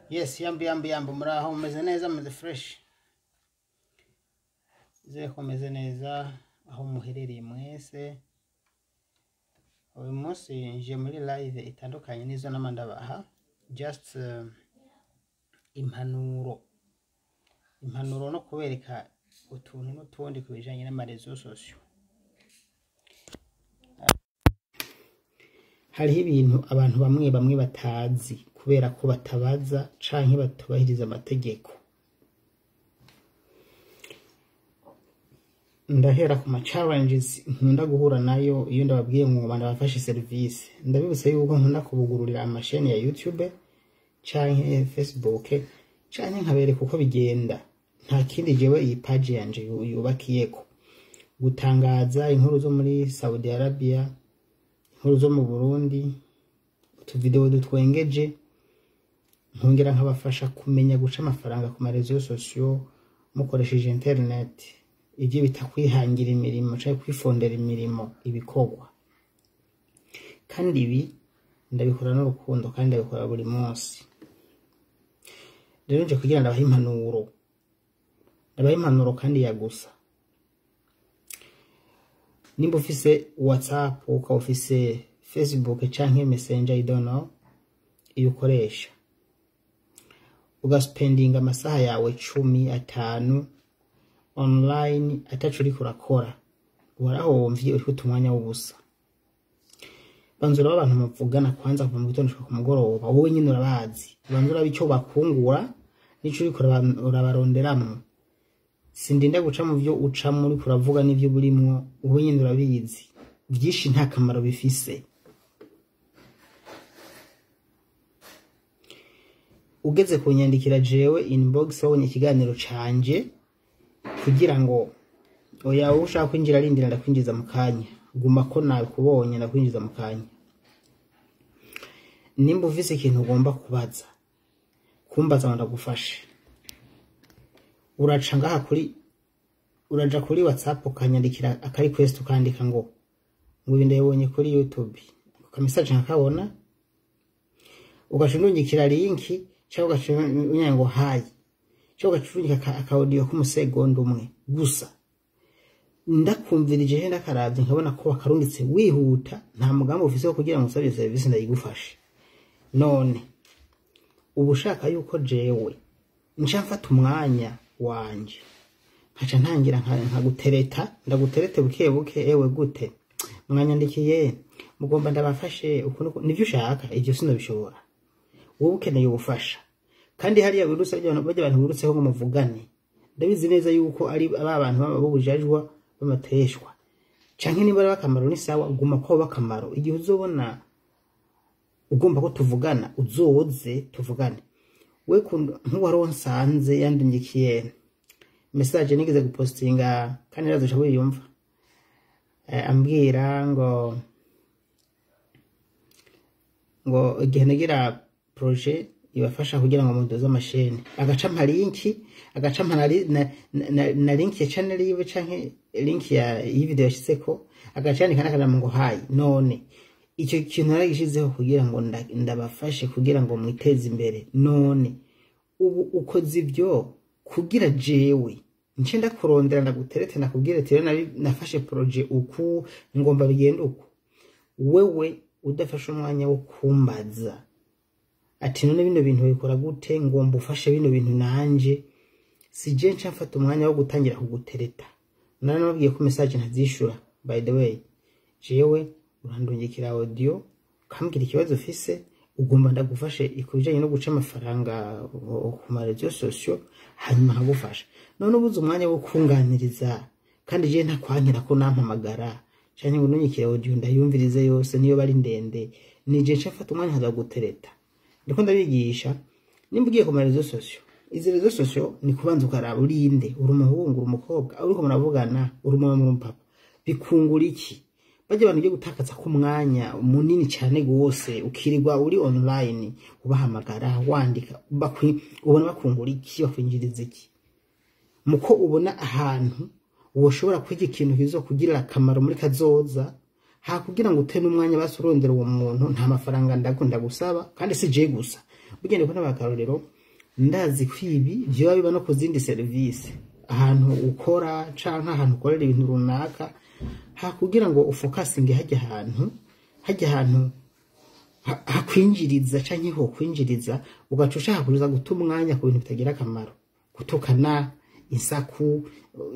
Yes, yambu yambu yambu, muraho, mumeze neza, mumeze fresh. Nizere ko mumeze neza aho muherereye mwese. Uyu munsi nje muri live itandukanye n'izo nama ndabaha, just impanuro. Impanuro no kubereka utuntu n'utundi ku bijanye n'ama réseaux sociaux. Hariho ibintu abantu bamwe bamwe batazi kubera ko batabaza canke batubahiriza amategeko. Ndahera ku ma challenges nkunda guhura nayo iyo ndababwiye ngo ndabafashe service. Ndabibutsa yuko nkunda kubugururira amasheni ya YouTube canke Facebook canke nkabereka uko bigenda. Nta kindi jewe iyi page yanje yubakiyeko gutangaza inkuru zo muri Saudi Arabia, inkuru zo mu Burundi, utuvideo dutwengeje, nkongera nkabafasha kumenya guca amafaranga ku ma réseaux sociaux mukoresheje internet, ivyo bita kwihangira imirimo canke kwifondera imirimo, ibikorwa. Kandi ibi ndabikora n'urukundo kandi ndabikora buri munsi. Rero nje kugira ndabahe impanuro, ndabahe impanuro kandi ya gusa. Nimba ufise WhatsApp, ukaba ufise Facebook canke Messenger, I don't know, iyo ukoresha, ugaspendinga amasaha yawe 10, 5 online ataco uriko urakora, warahomvye, uriko uta umwanya w'ubusa. Banza urabe abantu muvugana kwanza kuva mu gitondo gushika ku mugoroba, wowe nyene urabazi. Banza urabe ico bakungura n'ico uriko urabaronderamwo. Sindinda guca mu vyo ucamwo uriko uravuga n'ivyo uburimwo, wowe nyene urabizi. Vyinshi nta kamaro bifise. Ugeze kunyandikira jewe inbox wabonye ikiganiro canje kugira ngo oya, wowe ushaka kwinjira rindira ndakwinjiza mu kanya, guma ko nakubonye ndakwinjiza mu kanya. Nimba ufise ikintu ugomba kubaza, kumbaza ngo ndagufashe, uraca ngaha kuri, uraja kuri WhatsApp ukanyandikira aka request, ukandika ngo ibi ndabibonye kuri YouTube, aka message nkakabona, ugaca undungikira link cyangwa ugaca unyandikira ngo hi, cyangwa ugaca urungika aka audio k'umusegonda umwe gusa. Ndakumvirije he ndakaravye nkabona ko wakarungitse wihuta, nta mugambi ufise wo kugira ngo usabe service ndayigufashe. None ubu ushaka yuko jewe nca mfata umwanya wanje nkaca ntangira nkagutereta, ndaguterete buke buke, ewe gute mwanyandikiye mugomba ndabafashe uku nuku, nivyo ushaka, ivyo sinabishobora. Wowe ukeneye ubufasha, kandi hariya wirutse barya abantu wirutseho ngo muvugane, ndabizi neza yuko ari ba bantu b'ubujajwa b'amateshwa, canke niba ari akamaro ni sawa, guma ko bakamaro. Igihe uzobona ugomba ko tuvugana uzoze tuvugane. We nk'uwaronsanze yandungikiye message nigeze gupostinga kandi nazo uca wiyumva, ambwira ngo igihe nagira projet ibafasha kugira ngo mudoze amasheni, agaca mpa link, agaca mpa na link ya channel yiwe canke link ya video yashizeko, agaca yandika n'akajambo ngo hi. None icyo kintu naragishizeho kugira ngo ndabafashe kugira ngo mwiteze imbere. None ubu ukoze ibyo kugira jewe nce ndakurondera ndaguterete ndakubwire ati rero nafashe projet uku ngomba bigende uku, wewe udafashe umwanya wo kumbaza ati none bino bintu bikora gute, ngomba ufashe bino bintu nanje, si je nca mfata umwanya wo gutangira kugutereta. Naranababwiye ko message ntazishura, by the way. Jewe urandungikira audio ukambwira ikibazo ufise, ugomba ndagufashe kubijanye no guca amafaranga ku ma réseaux sociaux, hanyuma nkagufasha. None ubuze umwanya wo kunganiriza, kandi je ntakwankira ko nampamagara canke ngo ndungikire audio ndayumvirize yose niyo bari ndende, ni je nca mfata umwanya nkaza gutereta. Ndiko ndabigisha, nimba ugiye ku ma réseaux sociaux, izi réseaux sociaux ni kubanza ukaraba urinde, uri umuhungu, uri umukobwa, uriko muravugana, uri umumama, uri umupapa, bikungura iki? Barya abantu ugiye gutakaza ko umwanya munini cyane gose ukirirwa uri online ubahamagara wandika, ubona bakungura iki, bakwinjiriza iki? Muko ubona ahantu woshobora kwiga ikintu kizokugirira akamaro muri kazoza, ha kugira ngo ute n'umwanya basurondera uwo muntu. Nta mafaranga ndakunda gusaba, kandi si je gusa, bugende ko n'abakarorero. Ndazi ko ibi vyoba biba no ku zindi serivisi, ahantu ukora canke ahantu ukorera ibintu runaka, ha kugira ngo ufokasinge hajya ahantu hakwinjiriza canke hokwinjiriza, ugaca ushaka kuza guta umwanya ku bintu bitagira akamaro, gutukana, insaku,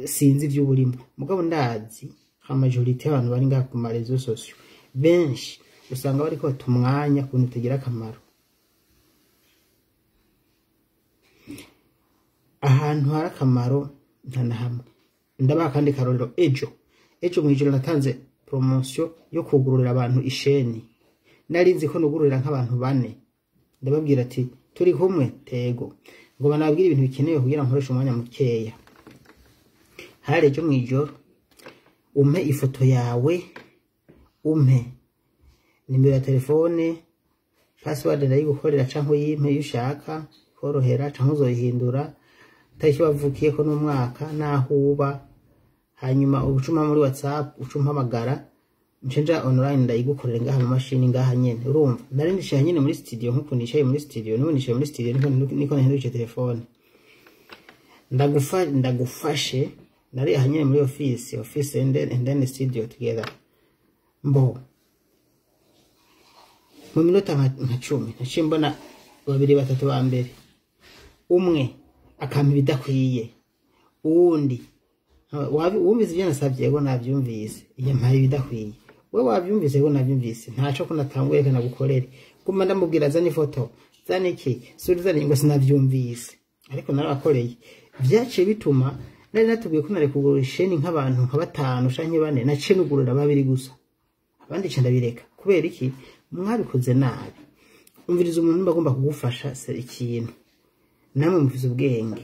sinzi ivyo uburimo. Mugabo ndazi nka majorité y'abantu bari ngaha ku ma réseaux sociaux, benshi usanga bariko bata umwanya ku bintu bitagira akamaro. Ahantu hari akamaro nta na hamwe. Ndabaha akandi karorero. Ejo mw'ijoro natanze promotion yo kugururira abantu isheni. Nari nzi ko nugururira nk'abantu bane. Ndababwira ati: "Turi kumwe tego ngo banabwire ibintu bikenewe kugira nkoreshe umwanya mukeya." Hari ejo mw'ijoro. Umpe ifoto yawe, umpe nimero ya telefone, password ndayigukorera, canke uyimpe iyo ushaka korohera, canke uzoyihindura, tariki wavukiyeko n'umwaka n'aho uba. Hanyuma ucuma muri WhatsApp, uca umpamagara, nce nja online, ndayigukorera ngaha mu mashini ngaha nyene. Urumva nari nicaye nyene muri studio, nkuko nicaye muri studio n'ubu nicaye muri studio, niko nahindukije telefone. Ndagufashe nari aha nyene muri office and then studio together. Mbo mu minota nka 10 naciye mbona babiri batatu ba mbere, umwe akampa ibidakwiye, uwundi: "Wumvise ibyo nasabye?" "Yego, nabyumvise." "Yampaye ibidakwiye." "We wabyumvise?" "Yego, nabyumvise." "Ntaco ko natanguye, reka nagukorere." Guma ndamubwira: "Zana ifoto, zana iki, suri, zana." Ngo: "Sinavyumvise." Ariko narabakoreye. Vyaciye bituma nari natubwiye ko nari kugurura isheni nk'abantu nka batanu canke bane, naciye nugurura babiri gusa, abandi ca ndabireka. Kubera iki? Mwabikoze nabi. Umviriza, umuntu nimba agomba kugufasha se ikintu, namwe mufise ubwenge,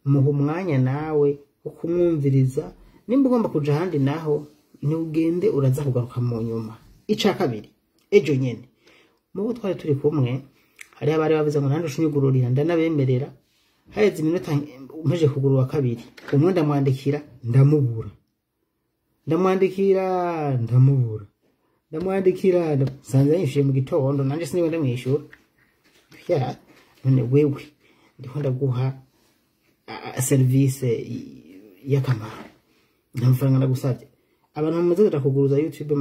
muha umwanya nawe wo kumwumviriza. Nimba ugomba kuja ahandi naho ntiugende, uraza kugaruka mu nyuma. Ica kabiri, ejo nyene mubo twari turi kumwe hariho abari bavuze ngo nanje ushinyugururira, ndanabemerera. Haheze iminota mpeje kugurura kabiri, umwe ndamwandikira ndamubura, ndamwandikira ndamubura, ndamwandikira nsanze yanyishuye mu gitondo, nanje siniwe ndamwishyura. Ya none wewe ndiko ndaguha serivisi y'akamaro, nta mafaranga ndagusabye. Abantu bamaze kuja kuguruza YouTube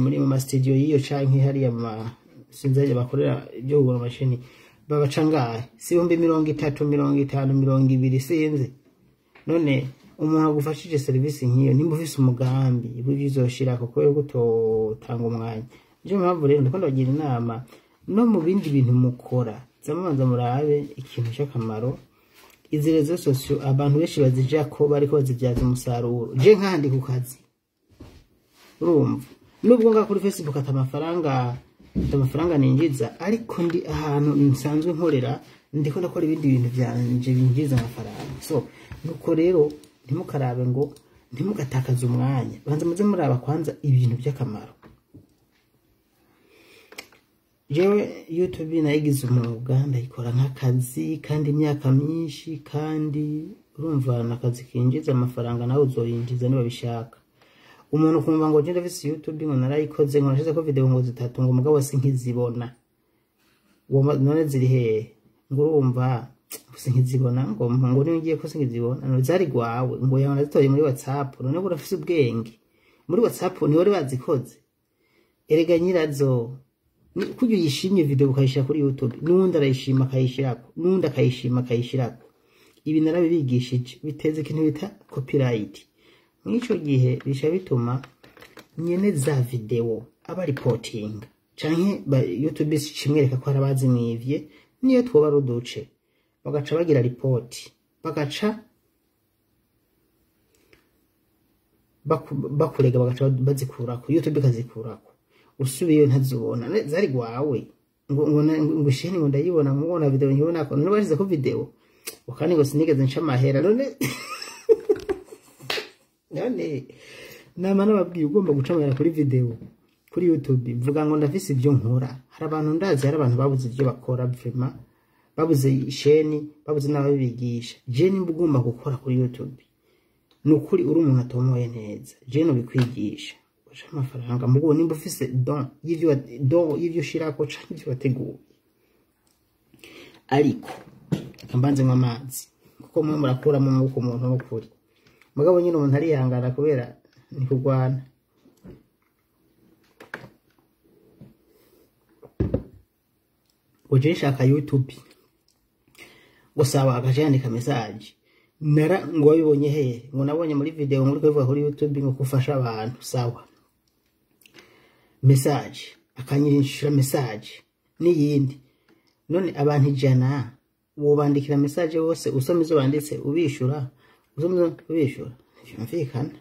muri mu ma studio y'iyo canke hariya mu ma sinzi hariya bakorera ibyo kugura amashini, babaca ngahe? Si 30,000, 50, 20, sinzi. None umuntu agufashije serivisi nk'iyo, nimba ufise umugambi w'ivyo uzoshirako, kubera ko utotanga umwanya? Niyo mpamvu rero ndiko ndabagira inama, no mu bindi bintu mukora, zamubanza murabe ikintu c'akamaro. Izi réseaux sociaux abantu benshi bazijako bariko bazibyaza umusaruro. Je nkahandi ku kazi, urumva, nubwo ngaha kuri Facebook ata amafaranga ninjiza, ariko ndi ahantu nsanzwe nkorera, ndiko ndakora ibindi bintu vyanje binjiza amafaranga. So nuko rero ntimukarabe ngo ntimugatakaze umwanya, banza muze muraba kwanza ibintu by'akamaro. Jewe YouTube nayigize umwuga, ndayikora nk'akazi kandi imyaka myinshi, kandi urumva ni akazi kinjiza amafaranga, nawe uzoyinjiza niba bishaka. Umuntu ukumva ngo je ndafise YouTube, ngo narayikoze, ngo nashizeko video ngo zitatu, ngo mugabo sinkizibona. None ziri hehe? Ngo urumva sinkizibona, ngo niyo ngiye ko sinkizibona. None zari gwawe? Ngo yawe nazitoye muri WhatsApp. None ngo urafise ubwenge? Muri WhatsApp ni wari bazikoze? Erega nyirazo kurya uyishimye video ukayishira kuri YouTube, n'uwundi arayishima akayishirako, n'uwundi akayishima akayishirako. Ibi narabibigishije, biteza ikintu bita copyright. Mw'ico gihe bica bituma nyene za video aba reporting, canke YouTube cimwereka ko hari abazimwivye, niyo twoba ari uduce, bagaca bagira report, bagaca bakurega, bagaca bazikurako, YouTube ikazikurako, usubiyeyo ntazibona. Zari gwawe? Ngo isheni ngo ndayibona, ngo na video nkibona ko none bashize ko video kandi ngo sinigeze nca amahera. None nama nababwiye, ugomba guca amahera kuri video kuri YouTube, vuga ngo ndafise ibyo nkora. Hari abantu ndazi, hari abantu babuze ibyo bakora vraiment, babuze isheni, babuze n'ababibigisha. Je nimba ugomba gukora kuri YouTube, ni ukuri uri umuntu atomoye neza, je nobikwigisha uca amafaranga. Mugo nimba ufise don y'ivyo ushirako canke ivyo wateguye, ariko Reka mbanze nywa amazi, kuko mwe murakuramo umwuka umuntu w'ukuri. Mugabo nyine umuntu arihangana kubera ni kurwana. Ngo je nshaka YouTube, ngo sawa, agaca yandika message nara ngo wabibonye hehe? Ngo nabonye muri video ngo uriko bivuga kuri YouTube ngo kufasha abantu. Sawa, message akanyishura, message n'iyindi. None abantu 100 wobandikira message bose, usoma izo banditse ubishura, usoma izo ubishura, ntivyumvikana.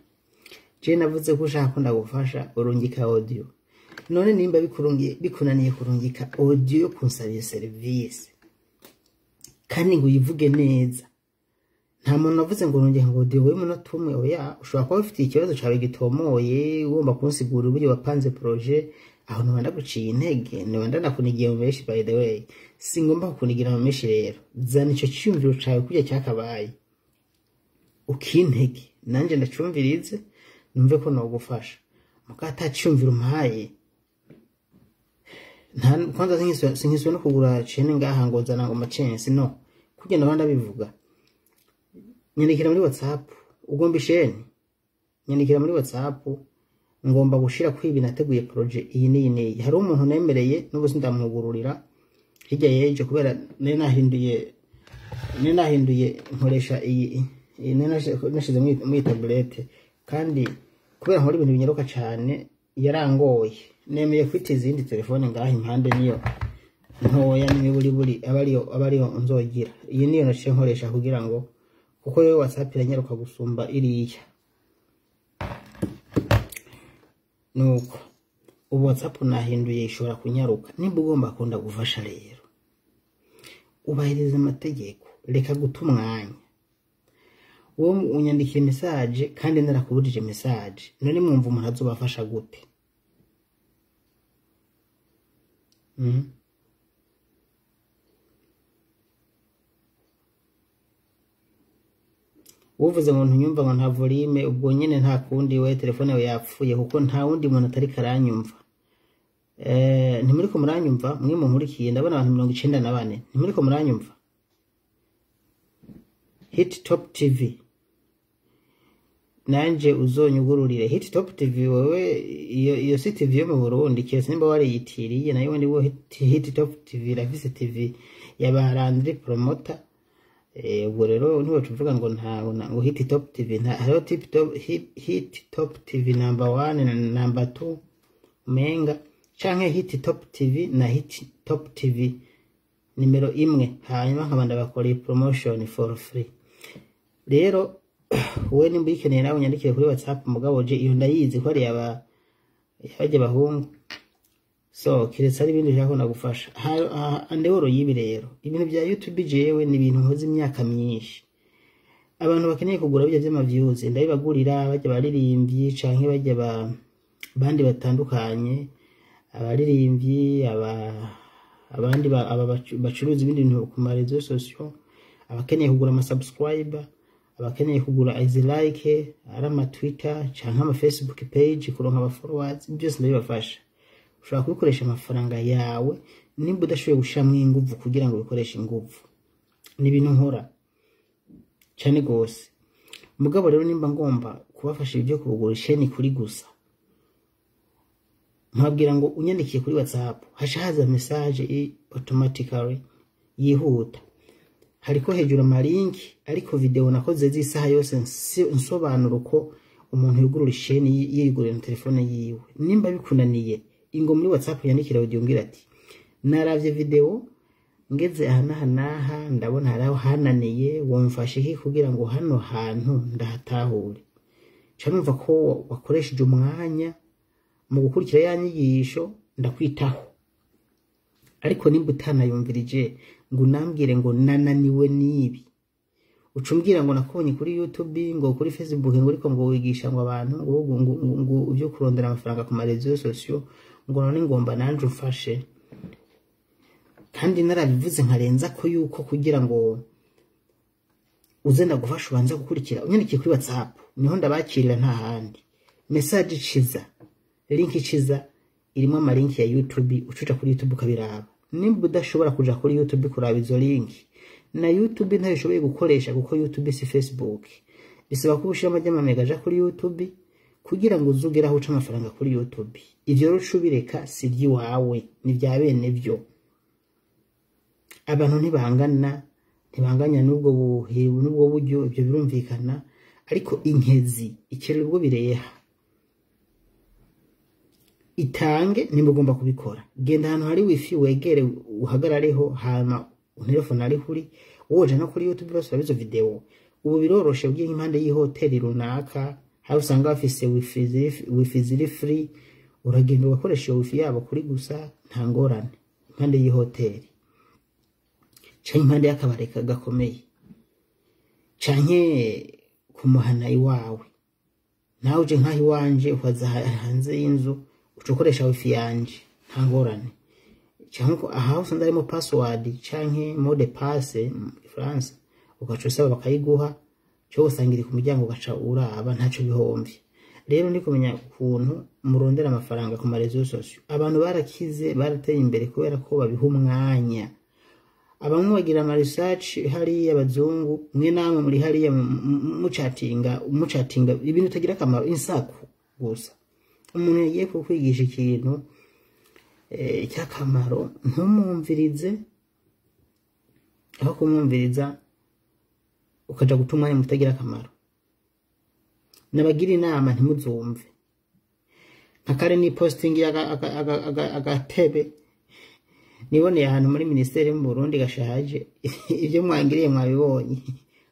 Je navuze ko ushaka ko ndagufasha urungika audio. None nimba bikurungiye, bikunaniye kurungika audio yo kunsabira service kandi ngo uyivuge neza, nta muntu wavuze ngo urungike ngo audio y'umunota umwe. Oya, ushobora kuba ufite ikibazo cawe gitomoye, ugomba kunsigura uburyo wapanze projet. Aho ntiba ndaguciye intege, ntiba ndanakunigiye mu menshi. By the way, singomba kukunigira mu menshi. Rero zana ico ciyumviro cawe kurya cyakabaye, ukintege nanje ndacumvirize, numve ko nogufasha. Muga ata ciyumviro umpaye, nta kwanza sinkiswe no kugura chaîne ngaha ngo zana ngo macensi no kurya. Ndaba ndabivuga, nyandikira muri WhatsApp ugomba isheni, nyandikira muri WhatsApp ngomba gushira kwibi, nateguye projet iyi n'iyi n'iyi. Hari umuntu nemereye n'ubu sindamwugururira hirya y'ejo, kubera nari nahinduye nkoresha iyi nari nashize muri tablette, kandi kubera nkora ibintu binyaruka cane yarangoye. Nemeye kwita izindi telefone ngaha impande, niyo ntoya n'imiburiburi aba ariyo nzogira. Iyi niyo naciye nkoresha kugira ngo, kuko yo WhatsApp iranyaruka gusumba iriya. Nuko ubu WhatsApp nahinduye ishobora kunyaruka. Nimba ugomba kunda gufasha rero, ubahiriza amategeko, reka guta umwanya. Wowe unyandikira message kandi narakubujije message. None mwumva umuntu azobafasha gute? Uvuze ngo ntunyumva, ngo nta volume, ubwo nyene nta kundi, we telefone yawe yapfuye, kuko nta wundi muntu atari karanyumva. Ntimuriko muranyumva mwe munkurikiye? Ndabona abantu 94, ntimuriko muranyumva. Hit Top TV, nanje uzonyugururire Hit Top TV. Wewe iyo si TV yo mu Burundi, kiretse nimba wariyitiriye nayo. Ndi wo Hit Top TV irafise TV ya Landry Promoter. Ubwo rero ntiwe tuvuga ngo nta ngo Hit Top TV, nta hariho Tip Top, Hit Top TV number 1 na number 2 umenga, canke Hit Top TV na Hit Top TV nimero 1, hanyuma nkaba ndabakora promotion for free. Rero wowe nimba uyikeneye nawe unyandikire kuri WhatsApp. Mugabo je iyo ndayizi ko ari yaba yabajya bahungu, so kiretse ari ibindi ushaka ko nagufasha andehoro y'ibi. Rero ibintu bya YouTube jewe ni ibintu nkoze imyaka myinshi. Abantu bakeneye kugura bijya vy'ama views ndabibagurira, bajya baririmbyi canke bajya ba bandi batandukanye, abaririmbyi, aba abandi aba bacuruza ibindi bintu ku ma réseaux sociaux, abakeneye kugura ama subscriber, abakeneye kugura izi like, ari ama Twitter canke ama Facebook page, kuronka aba followers, byose ndabibafasha. Ushobora kubikoresha amafaranga yawe nimba udashoboye gushiramwo inguvu kugira ngo ubikoreshe inguvu. Ni ibintu nkora cane gose. Mugabo rero nimba ngomba kubafasha ibyo kugura isheni kuri gusa, nkabwira ngo unyandikiye kuri WhatsApp haca haza message automatically yihuta, hariko hejuru amalinki, ariko video nakoze z'isaha yose nsobanura uko umuntu yugurura isheni yigurira na telefone yiwe. Nimba bikunaniye, ingo muri WhatsApp yandikira audio, umbwira ati naravye video ngeze aha n'aha n'aha, ndabona hari aho hananiye, womfashe iki kugira ngo hano hantu ndahatahure? Ca numva ko wakoresheje umwanya mu gukurikira ya nyigisho, ndakwitaho. Ariko nimba utanayumvirije ngo unambwire ngo nananiwe n'ibi, uca umbwira ngo nakubonye kuri YouTube, ngo kuri Facebook, ngo ariko ngo wigisha ngo abantu ngo ibyo kurondera amafaranga ku ma réseaux sociaux, ngo none ngomba nanje umfashe, kandi narabivuze nkarenza ko yuko kugira ngo uze ndagufasha ubanza gukurikira. Unyandikiye kuri WhatsApp niho ndabakirira, nta handi. Message iciza, link iciza irimo amalinki ya YouTube, ucuja kuri YouTube ukabiraba. Nimba udashobora kuja kuri YouTube kuraba izo link, Na YouTube ntayo ushoboye gukoresha, kuko YouTube si Facebook. Bisaba ko ushira amajyamamega aja kuri YouTube kugira ngo uzugere aho uca amafaranga kuri YouTube. Ivyo rero ubireka, si iby'iwawe, ni bya bene byo. Abantu ntibangana, ntibanganya n'ubwo buhiwe n'ubwo buryo, ibyo birumvikana. Ariko inkezi ikerera ubwo bireha. Itange nimba ugomba kubikora, genda ahantu hari wifi, wegere, uhagarareho, hama unterefone ariho uri, woja no kuri YouTube bose izo video. Ubu biroroshe, ugiye nk'impande y'ihoteli runaka aho usanga bafise wifi ziri free, uragenda ugakoresha iyo wifi yabo kuri gusa, nta ngorane. Impande y'ihoteli canke impande y'akabare gakomeye canke kumuhana iwawe, nawe uje nk'aho iwanje ukaza hanze y'inzu, uca ukoresha wifi yanje, nta ngorane. Canke aha usanze harimo password canke mot de passe mu Gifaransa, ugaca usaba bakayiguha, cyo usanga iri ku muryango, ugaca uraba, ntaco bihomvye. Rero ni kumenya ukuntu murondera amafaranga ku ma réseaux sociaux. Abantu barakize, barateye imbere kubera ko babiha umwanya. Abamwe bagira ama research hariya, abazungu. Mwe namwe muri hariya mucatinga ibintu bitagira akamaro, insaku gusa. Umuntu yagiye kukwigisha ikintu cy'akamaro, ntumwumvirize. Aho kumwumviriza ukaja guta umwanya mutagira akamaro. Nabagira inama, ntimuzumve. Nka kare ni posting agatebe niboneye ahantu muri minisiteri mu Burundi gashaje. Ibyo mwangiriye mwabibonye,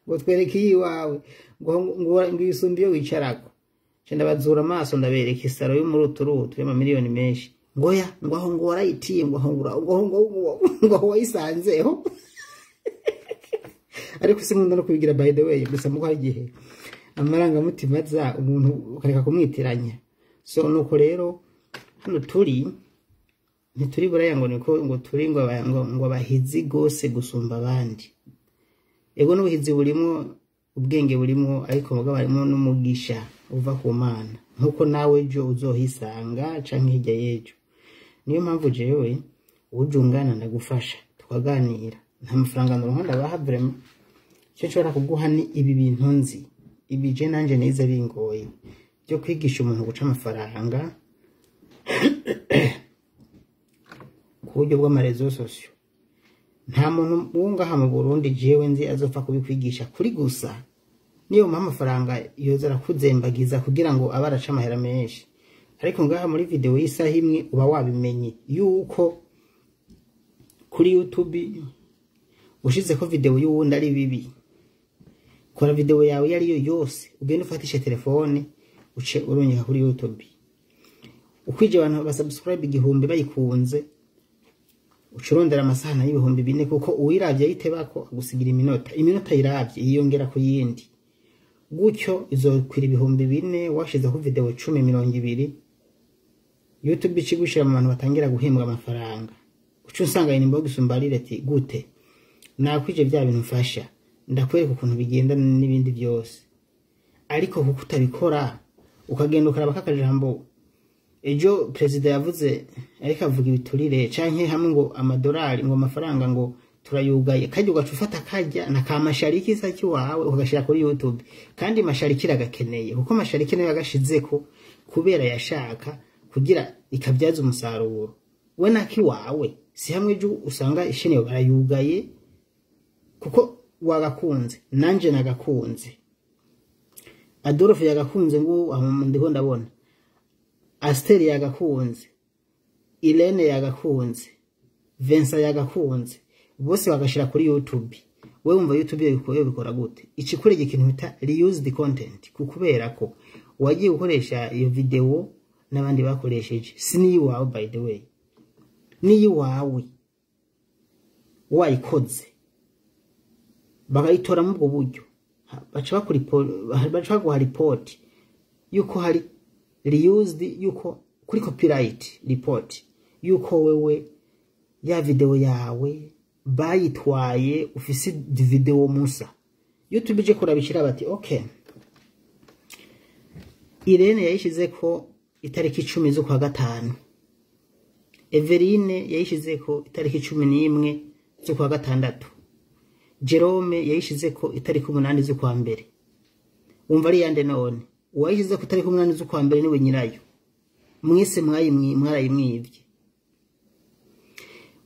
ngo twereke iyi iwawe, ngo isumba iyo wicarako. Nca ndabazura amaso, ndabereka isaro yo muri uturutu y'amamiliyoni menshi. Ngo ya, ngo aho, ngo warayitiye, ngo aho, ngo aho wayisanzeho. Ariko sinkunda no kubigira, by the way. Gusa muko hari igihe amarangamutima aza, umuntu ukareka kumwitiranya. So nuko rero hano turi, ntituri buraya ngo niko ngo turi ngo abahizi gose gusumba abandi. Ego, n'ubuhizi burimo, ubwenge burimo, ariko mugabo harimo n'umugisha uva ku Mana, nkuko nawe ejo uzohisanga canke hirya y'ejo. Niyo mpamvu jewe uje ungana ndagufasha, tukaganira. Nta mafaranga ndonka ndabaha, vraiment. Icyo nshobora kuguha ni ibi bintu nzi, ibi je nanje nize bingoye, byo kwigisha umuntu guca amafaranga ku buryo bw'ama réseaux sociaux. Nta muntu wungaha mu Burundi jewe nzi azopfa kubikwigisha kuri gusa. Niyo umuha amafaranga, yoza arakuzembagiza kugira ngo abe araca amahera menshi. Ariko ngaha muri video y'isaha imwe uba wabimenye yuko kuri YouTube ushizeko video y'uwundi ari bibi. Kora video yawe iyo ariyo yose, ugende ufatishe telefone, uce urongeka kuri YouTube. Ukwije abantu basubscribe 1000 bayikunze, uca urondera amasaha y'4000, kuko uwiravye ayitebako agusigira iminota. Iminota yiravye yiyongera ku yindi, gutyo izokwira 4000. Washizeko video 10, 20, YouTube icigushira mu bantu batangira guhembwa amafaranga. Uca usanga inbox, umbarire ati: "Gute nakwije bya bintu mfasha?" Ndakwereka ukuntu bigenda n'ibindi byose. Ariko kuko utabikora, ukagenda ukaraba kakajambo ejo perezida yavuze, ariko avuga ibiturire canke hamwe ngo amadolari, ngo amafaranga ngo turayugaye, kajya ugaca ufata kajya na ka Mashariki isa kiwawe ukagashira kuri YouTube. Kandi Mashariki iragakeneye, kuko Mashariki nayo yagashizeko kubera yashaka kugira ikabyaza umusaruro. We nakiwawe si hamwe ejo usanga ishene barayugaye kuko wagakunze. Nanje nagakunze, Adolphe yagakunze, ngo aho ndiko ndabona Asteri yagakunze, Irene yagakunze, Vincent yagakunze, bose bagashira kuri YouTube. Wewe wumva YouTube yo bikora gute? Ikikurega ikintu bita reused content, kukubera ko wagiye gukoresha iyo video n'abandi bakoresheje. Si niyiwawe, by the way, niyiwawe wayikoze bakayitora muri ubwo buryo, baca baguha report yuko hari reused, yuko kuri copyright report, yuko wewe ya video yawe bayitwaye, ufise video musa. YouTube ije kurabishira bati: "Okay, Irene yayishizeko itariki 10 z'ukwa gatanu, Everine yayishizeko itariki 11 z'ukwa gatandatu." Jerome yayishizeko itariki 8 z'ukwa mbere. Wumva ari yande none? Uwayishizeko itariki 8 z'ukwa mbere niwe nyirayo. Mwese mwarayimwivye.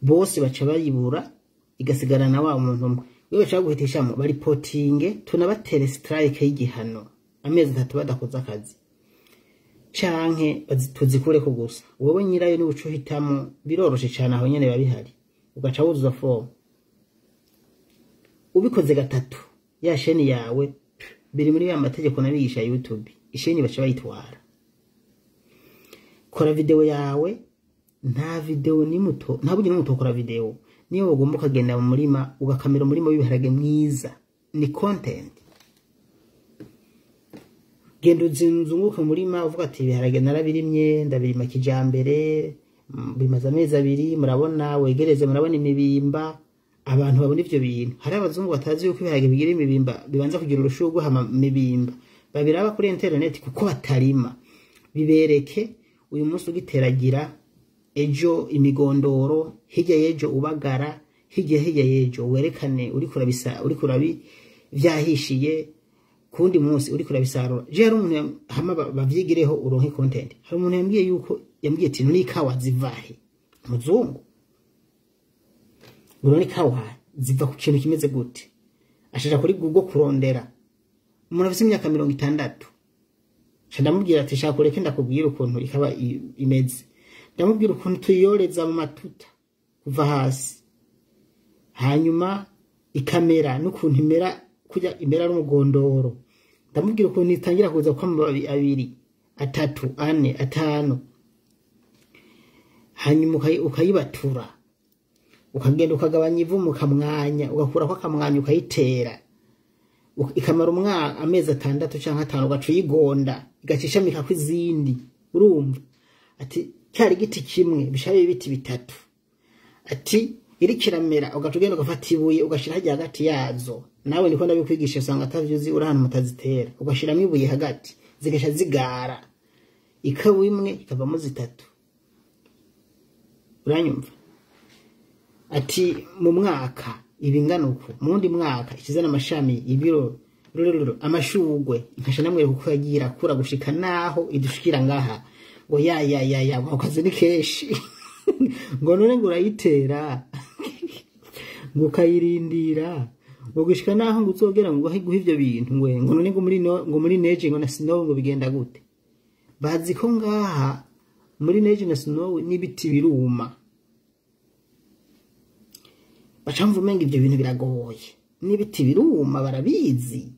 Bose baca bayibura igasigarana wa muntu umwe. Wewe baca baguhitishamo baripotinge, tunabatere strike y'igihano amezi 3 badakoze akazi, canke tuzikureko gusa. Wowe nyirayo ni uco uhitamo, biroroshe cane, aho nyene biba bihari, ugaca wuzuza form. Ubikoze gatatu ya sheni yawe biri muri ya mategeko nabigisha YouTube, isheni baca bayitwara. Kora video yawe, nta video ni muto, nta buryo n'umuto kora video. Niyo ugomba ukagenda mu murima ugakamera umurima w'ibiharage mwiza, ni content. Genda uzinzunguke mu murima uvuga ati ibiharage narabirimye, ndabirima kijambere, bimaze amezi 2, murabona wegereze, murabona imibimba. Abantu babona ivyo bintu. Hari abazungu batazi yuko ibiharage bigira imibimba, bibanza kugira urushurwe hama imibimba. Babiraba kuri internet kuko batarima. Bibereke uyu munsi ugiteragira, ejo imigondoro, hirya y'ejo ubagara, hirya y'ejo werekane uriko urabisa, uriko urabi vyahishiye, kundi munsi uriko urabisarura. Je hari umuntu hama bavyigireho uronke content. Hari umuntu yambwiye yuko yambwiye ati none ikawa zivahe? Muzungu. None ikawa ziva ku kintu kimeze gute? Ashaja kuri Google kurondera. Umuntu afise imyaka 60. Ndamubwira ati shaka ureke ndakubwira ukuntu ikaba imeze. Ndamubwira ukuntu tuyiyoreza mu matuta kuva hasi, hanyuma ikamera n'ukuntu imera kujya imera n'umugondoro. Ndamubwira ukuntu itangira kuza kwa amababi 2, 3, 4, 5, hanyuma ukayibatura, ukagenda ukagabanya ivu mu kamwanya, ugakurako akamwanya ukayitera, ikamara umwaka amezi 6 canke 5, ugaca uyigonda igacishamika ko izindi. Urumva ati cyari igiti kimwe bishabe ibiti 3. Ati iri kiramera, ugaca ugenda ugafata ibuye ugashira hajya hagati yazo. Nawe niko ndabikwigisha, usanga atavyuzi uri ahantu mutazitera, ugashiramo ibuye hagati zigasha zigara, ikawa imwe ikavamo 3. Uranyumva? Ati mu mwaka ibingana uku, mu wundi mwaka ikizana amashami ibiro rurururu amashugwe, nkasha namwereka uko yagiye irakura gushika naho idushikira ngaha. Ngo ya ya ya ya, ngo kazi ni keshi. Ngo none ngo urayitera, ngo ukayirindira, ngo gushika naho ngo uzogera ngo guhe ivyo bintu, ngo ngo none ngo muri no, ngo muri neje ngo na snow ngo bigenda gute? Bazi ko ngaha muri neje na snow n'ibiti biruma. Bacamva umenga ivyo bintu biragoye, n'ibiti biruma barabizi.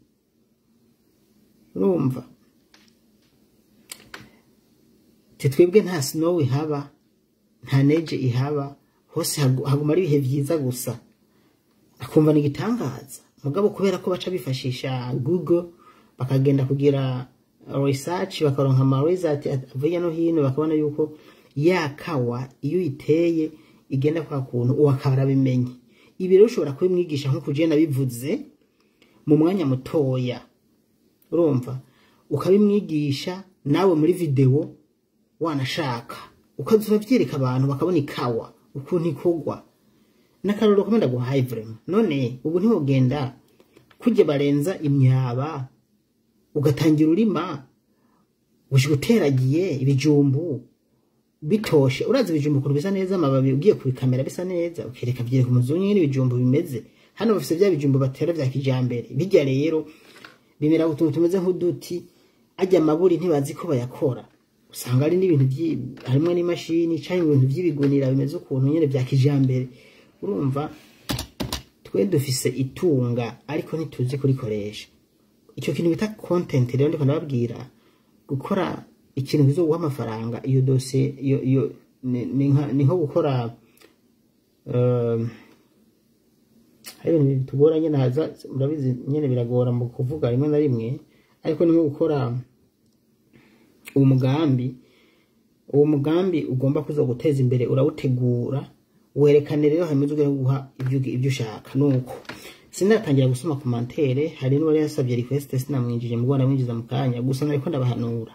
Urumva? Twebwe nta snow ihaba, nta neje ihaba, hose haguma ari ibihe vyiza gusa. Akumva ni igitangaza. Mugabo kubera ko baca bifashisha Google, bakagenda kugira research, bakaronka ama result avuye no hino, bakabona yuko ya kawa iyo uyiteye igenda kwa kuntu, uwo akaba arabimenye. Ibi rero ushobora kubimwigisha nkuko je nabivuze mu mwanya mutoya. Urumva? Ukabimwigisha nawe muri video wanashaka, ukaza uvyereka abantu bakabona ikawa ukuntu ikogwa. N'akarorero komenda guhaye vraiment. None ubu ntiwogenda kujya barenza imyaba ugatangira urima gushika uteragiye ibijumbu bitoshe. Urazi ibijumbu ukuntu bisa neza, amababi ugiye kubikamera bisa neza, ukereka vyereka umuzungu nyene ibijumbu bimeze. Hano bafise vya bijumbu batera vya kijambere, bijya rero bimera utuntu tumeze nk'uduti, ajya amaburi ntibazi ko bayakora. Usanga ari n'ibintu harimwo n'imashini canke ibintu vy'ibigunira bimeze ukuntu nyene vya kijambere. Urumva twe dufise itunga ariko ntituzi kurikoresha. Ico kintu bita content rero ndiko ndababwira, gukora ikintu kizoguha amafaranga, iyo dossier iyo ni nko gukora, hari ibintu bitugora nyene, haza murabizi nyene biragora mu kuvuga rimwe na rimwe, ariko ni nko gukora umugambi. Uwo mugambi ugomba kuzoguteza imbere, urawutegura, werekane rero hanyuma uze guha ibyo ushaka. Nuko sinatangira gusoma commentaire, hari n'uwari yasabye request sinamwinjije, mu Rwanda mwinjiza mu kanya, gusa nariko ndabahanura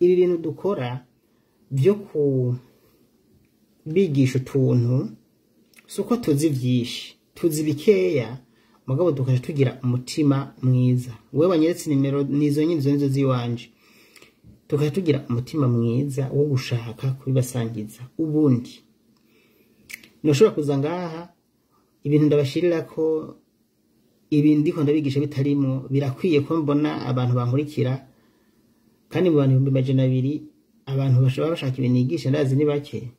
ibi bintu dukora byo kubigisha utuntu, suko tuzi byinshi, tuzi bikeya. Mugabo tukaja tugira umutima mwiza. Wewe wanyeretse nimero nizo nyine, izo nizo ziwanje. Tukaja tugira umutima mwiza wo gushaka kubibasangiza. Ubundi ntushobora kuza ngaha ibintu ndabashirira ko ibi ndiko ndabigisha bitarimo. Birakwiye ko mbona abantu bankurikira, kandi mu bantu 200,000 abantu bashobora bashaka ibintu nigisha ndazi ni bake.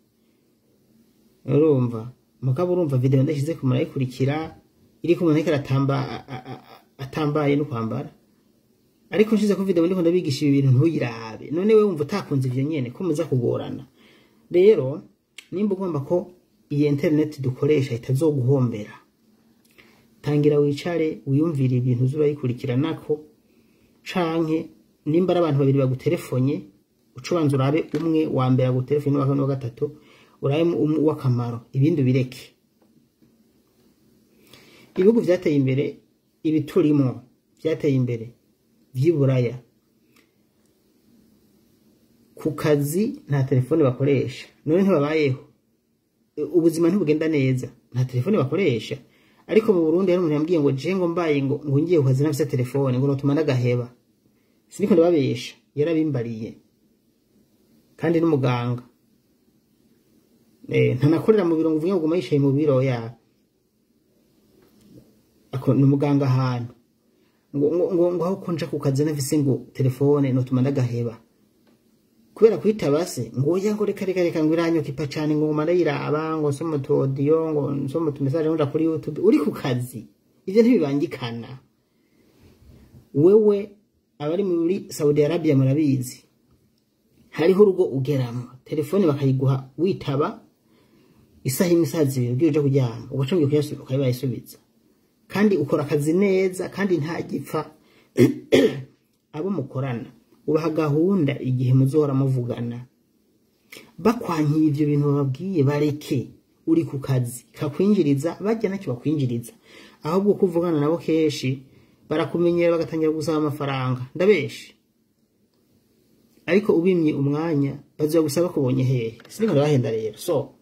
Urumva, mugabo urumva video ndashyize ku murayikurikira iriko umuntu ariko aratamba atambaye no kwambara, ariko nshize ko video ndiko ndabigisha ibi bintu ntuyirabe. None wewe wumva utakunze ivyo nyene ko muza kugorana. Rero nimba ugomba ko iyi internet dukoresha itazoguhombera, tangira wicare wiyumvire ibintu uzurayikurikiranako, canke nimba ari abantu babiri baguterefonye, uce ubanza urabe umwe wa mbere aguterefone n'uwa kabiri n'uwa gatatu, urabe uw'akamaro, ibindi ubireke. Ibihugu vyateye imbere, ibiturimo vyateye imbere vy'iburaya, ku kazi nta telefone bakoresha. None ntibabayeho? Ubuzima ntibugenda neza? Nta telefone bakoresha. Ariko mu Burundi hari umuntu yambwiye ngo je ngo mbaye ngo ngiye ku kazi ntafise telefone ngo notuma ndagaheba. Siniko ndababesha, yarabimbariye, kandi n'umuganga. Ntanakorera mu biro ngo uvuge ngo guma yicaye mu biro ya ako, ni umuganga ahantu ngo aho ko nja ku kazi ntafise ngo telefone notuma ndagaheba kubera kwitaba se, ngo oya, ngo reka reka reka, ngo iranyokipa cane, ngo nguma ndayiraba, ngo nsoma utu audio, ngo nsoma utu message, ngo nja kuri YouTube. Uri ku kazi ivyo ntibibangikana. Wewe abari muri Saudi Arabia murabizi, hariho urugo ugeramo telefone bakayiguha witaba isaha imwe, isaha zibiri, ugiye uja kuryama ugaca ugiye kuyasubiza ukayibayisubiza, kandi ukora akazi neza kandi nta gipfa. Abo mukorana ubaha gahunda igihe muzohora muvugana. Bakwankiye ivyo bintu bababwiye, bareke. Uri ku kazi kakwinjiriza, bajya nacyo bakwinjiriza. Ahubwo kuvugana nabo kenshi barakumenyera, bagatangira gusaba amafaranga. Ndabeshe? Ariko ubimye umwanya bazoya gusaba kubonye hehe? Siniko ndabahenda. Rero so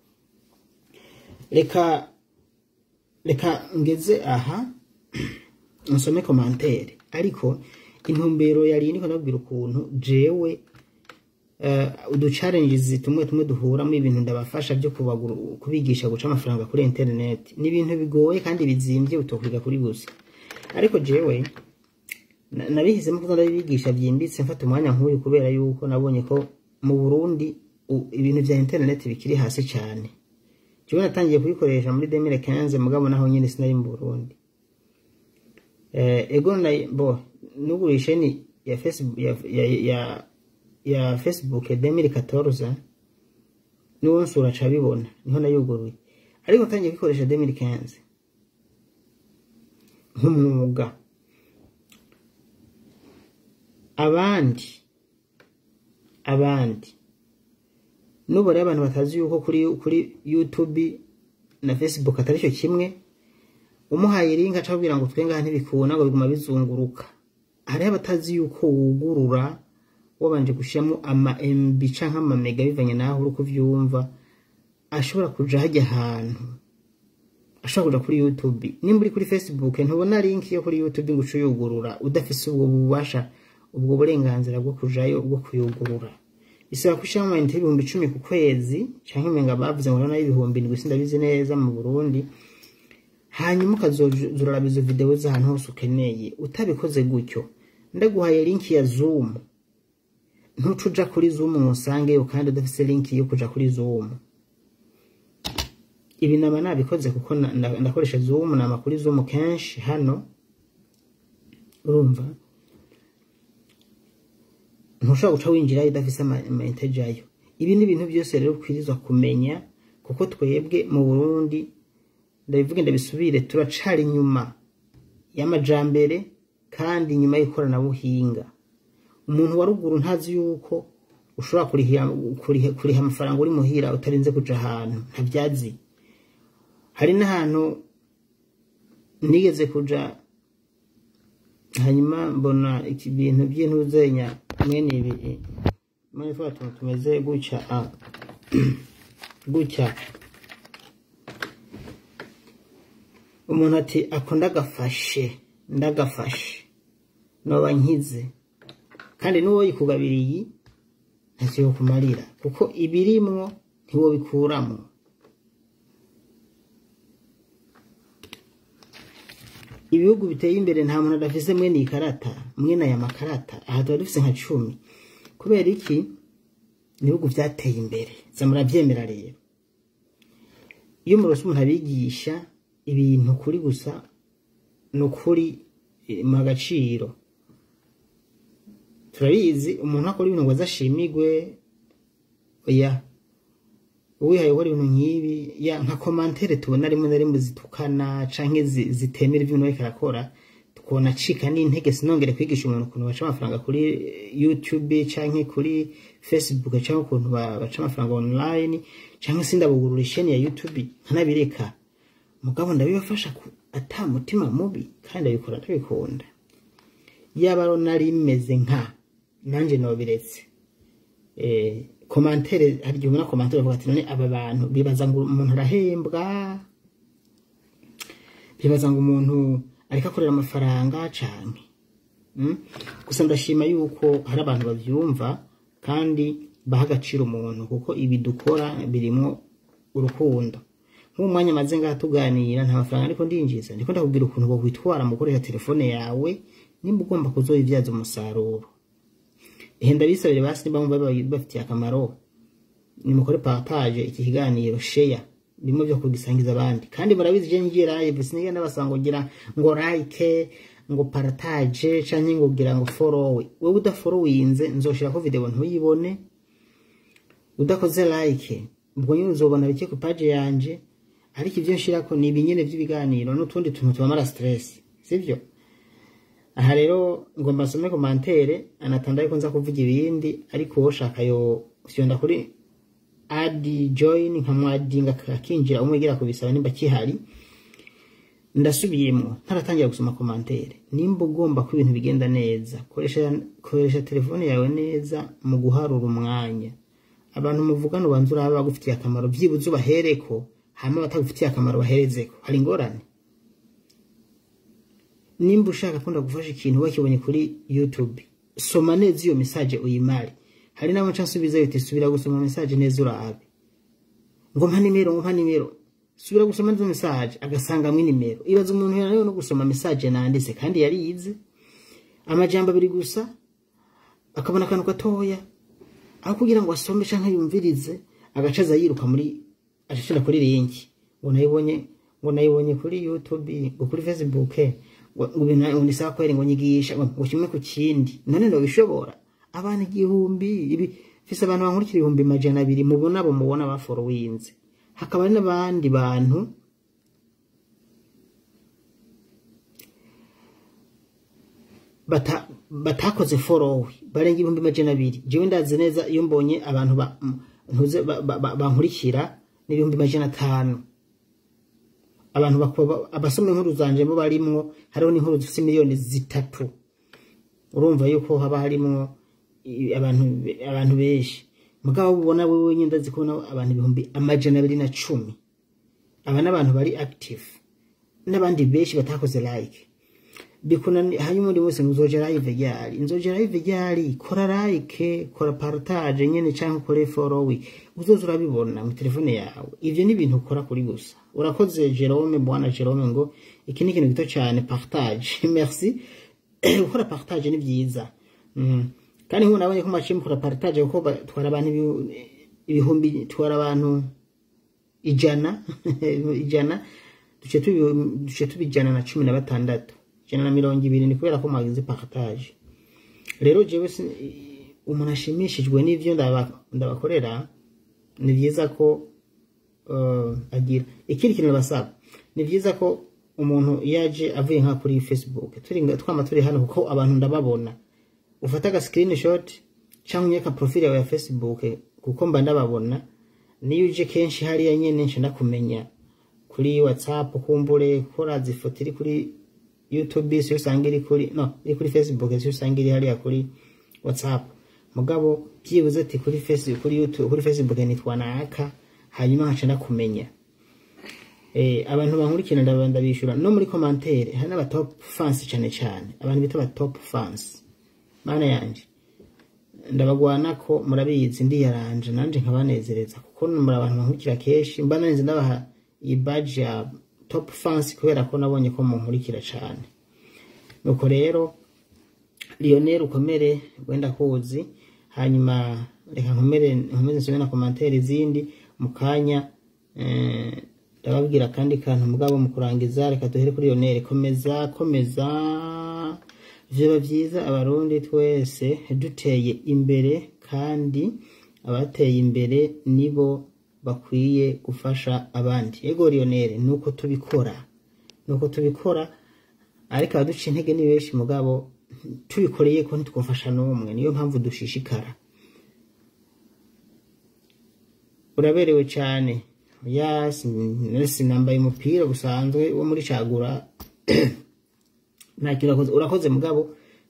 reka ngeze aha nsome commentaire, ariko intumbero yari niko ndabwira ukuntu jewe udu challenges tumwe tumwe duhuramo ibintu ndabafasha byo kubigisha guca amafaranga kuri internet. Ni ibintu bigoye kandi bizimvye utokwiga kuri gusa, ariko jewe nabihisemo kuza ndabibigisha byimbitse, mfata umwanya nk'uyu, kubera yuko nabonye ko mu Burundi ibintu vya internet bikiri hasi cyane. Jewe natangiye kubikoresha muri 2015, mugabo naho nyene sinari mu Burundi. Ego na bo nugurishe chaîne ya Facebook ya Facebook ya 2014, niwo nsura cabibona niho nayuguruye, ariko natangiye kubikoresha 2015 nk'umwuga. Abandi n'ubu rero abantu batazi yuko kuri YouTube na Facebook atari cyo kimwe. Umuhaye link aca ababwira ngo twe ngaha ntibikunda, ngo biguma bizunguruka. Hariho abatazi yuko wugurura wabanje gushiramo ama MB canke ama mega, bivanye naho uri kuvyumva, ashobora kuja hajya ahantu ashobora kuja kuri YouTube. Nimba uri kuri Facebook ntubona link yo kuri YouTube ngo uce uyugurura udafise ubwo bubasha, ubwo burenganzira bwo kujayo, bwo kuyugurura. Bisaba gushiramo amayinite 10,000 ku kwezi, canke umenga bavuze ngo nayo 7,000, sindabizi neza mu Burundi. Hanyuma ukazozuraraba izo video z'ahantu hose ukeneye. Utabikoze gutyo, ndaguhaye link ya Zoom, ntuca uja kuri Zoom ngo usangeyo kandi udafise link yo kuja kuri Zoom. Ibi naba nabikoze kuko ndakoresha Zoom, nama kuri Zoom kenshi hano. Urumva ntushobora guca winjirayo udafise amayinite ajayo. Ibi ni ibintu byose rero ukwirizwa kumenya, kuko twebwe mu Burundi, ndabivuge ndabisubire, turacari inyuma y'amajambere kandi inyuma y'ikoranabuhinga. Umuntu wa ruguru ntazi yuko ushobora kuriha amafaranga uri muhira utarinze kuja ahantu, ntabyazi. Hari n'ahantu nigeze kuja, hanyuma mbona ibintu by'intuzenya mwene ibi, mwene twa tuntu tumeze gutya, gutya. Umuntu ati ako ndagafashe, ndagafashe noba nkize, kandi n'uwo yikugabiriye ntacyo yokumarira, kuko ibirimwo ntiwobikuramwo. Ibihugu biteye imbere nta muntu adafise mwene iyi karata, mwene aya makarata. Aha tuba dufise nka 10. Kubera iki? Ibihugu vyateye imbere, za muravyemera. Rero iyo murose umuntu abigisha ibintu kuri gusa, ni ukuri mu agaciro. Turabizi, umuntu akora ibintu ngo azashimigwe, oya. Uwihaye gukora ibintu nk'ibi, ya nka commentaire tubona rimwe na rimwe zitukana canke zitemera ibintu ariko arakora, tukabona acika n'intege, sinongere kwigisha umuntu ukuntu baca amafaranga kuri YouTube canke kuri Facebook, canke ukuntu baca amafaranga online, canke sindabugurura isheni ya YouTube, nkanabireka. Mugabo ndabibafasha ata mutima mubi, kandi ndabikora ndabikunda. Yaba rero nari meze nka nanje nobiretse. Commentaire, hari igihe ubona commentaire bavuga ati: "None aba bantu bibaza ngo umuntu arahembwa, bibaza ngo umuntu ariko akorera amafaranga canke?" Gusa ndashima yuko hari abantu bavyumva kandi baha agaciro umuntu, kuko ibi dukora birimwo urukundo. Nk'uwo mwanya maze ngaha tuganira, nta mafaranga ariko ndinjiza, ndiko ndakubwira ukuntu wokwitwara mu gukoresha telefone yawe nimba ugomba kuzoyivyaza umusaruro. Ehe, ndabisabire basi, nimba mwumva bibafitiye akamaro, nimukore partage iki kiganiro, share, bimwe byo kugisangiza abandi. Kandi murabizi, je ngiye live sinigera ndabasaba ngo gira ngo like, ngo partage, canke ngo gira ngo follow. Wewe udafollowinze, nzoshirako video ntuyibone. Udakoze like, ubwo nyine uzobona bike ku page yanje, ariko ivyo nshirako ni ibinyene vy'ibiganiro n'utundi tuntu tubamara stress, sivyo? Aha rero ngomba nsome commentaire anatanda, ariko nza kuvuga ibindi. Ariko uwoshaka yo fyonda kuri add join, nkamwadinga akinjira, umwigira kubisaba nimba kihari. Ndasubiyemo ntaratangira gusoma commentaire: nimba ugomba ko ibintu bigenda neza, koresha telefone yawe neza mu guharura umwanya. Abantu muvugana, ubanza uraba bagufitiye akamaro, byibuze ubahereko, hama batagufitiye akamaro baherezeko. Hari ingorane nimba ushaka ko ndagufasha ikintu wakibonye kuri YouTube, soma neza iyo message uyimare. Hari nabo nca nsubizayo uti: "Subira gusoma message neza urabe." Ngo mpa nimero, ngo mpa nimero. Subira gusoma neza message, agasangamwo inimero. Ibaza umuntu yananiwe no gusoma message nanditse kandi yarize amajambo abiri gusa, akabona akantu gatoya, aho kugira ngo asome canke yumvirize, agaca aza yiruka muri ashishira kuri link, ngo nayibonye, ngo nayibonye kuri YouTube, ngo kuri Facebook, ngo ibintu ngo ni sawa kweri, ngo nyigisha ngo kimwe ku kindi. None ndabishobora? Abantu 1000, ibi mfise abantu bankurikira 200,000, mubona abo mubona baforowinze, hakaba hari n'abandi bantu batakoze follow barenga 200,000. Jewe ndazi neza, iyo mbonye abantu ntuze bankurikira ni 500,000. Abantu abasoma inkuru zanje bo barimwo, hariho n'inkuru zifise miliyoni 3. Urumva yuko haba harimwo abantu benshi. Mugabo ubona wewe nyine, ndazi kubona abantu 210,000, aba n'abantu bari active, n'abandi benshi batakoze like bikunani. Hanyuma undi wese nzoja live ryari, nzoja live ryari? Kora like, kora partage nyene, canke ukore follow, uzoza urabibona mu telefone yawe. Ivyo ni ibintu ukora kuri gusa. Urakoze Jerome, bwana Jerome, ngo iki ni ikintu gito cyane, partage. Merci. Gukora partage ni byiza. Kandi nk'ubu nabonye ko mwaciye mukora partage, kuko twara abantu ibihumbi, twara abantu ijana ijana, duce tuba 116, 120. Ni kubera ko mwagize partage. Rero jewe umuntu ashimishijwe n'ivyo ndabakorera, ni byiza ko agira ikindi kintu basaba. Ni byiza ko umuntu iyo aje avuye nka kuri Facebook, turi twama turi hano, kuko abantu ndababona, ufata aga screenshot cyangwa unyeka profile yawe ya Facebook, kuko mba ndababona. Niyo uje kenshi hariya nyene, nca ndakumenya kuri WhatsApp. Kumbure kora ifoto iri kuri YouTube siyo usanga iri kuri, no iri kuri Facebook siyo usanga iri hariya kuri WhatsApp. Mugabo byibuze ati kuri Facebook, kuri YouTube, kuri Facebook nitwa naka, hanyuma nkaca ndakumenya. Abantu bankurikira ndabishura no muri commentaire. Hari n'aba top fans, cyane cyane abantu bita aba top fans. Mana yanje, ndabagwana ko murabizi, ndiyaranje nanje nkabanezereza, kuko muri abantu bankurikira kenshi. Mba narinze ndabaha iyi badge ya top fans kubera ko nabonye ko munkurikira cyane. Nuko rero Lionel, ukomere, wenda kuzi. Hanyuma reka nkomere, nkomeze nsome na commentaire izindi mu kanya. Ndababwira kandi kantu mugabo mu kurangiza. Reka duhere kuri Lionel. Komeza, komeza, vyoba vyiza Abarundi twese duteye imbere, kandi abateye imbere nibo bakwiye gufasha abandi. Ego Lionel, nuko tubikora, nuko tubikora, ariko abaduca intege ni benshi. Mugabo tubikoreye ko ntitwofasha n'umwe, niyo mpamvu dushishikara. Uraberewe cyane. Ya, sinambaye umupira usanzwe wo muri cagura, nta kintu. Urakoze, urakoze, mugabo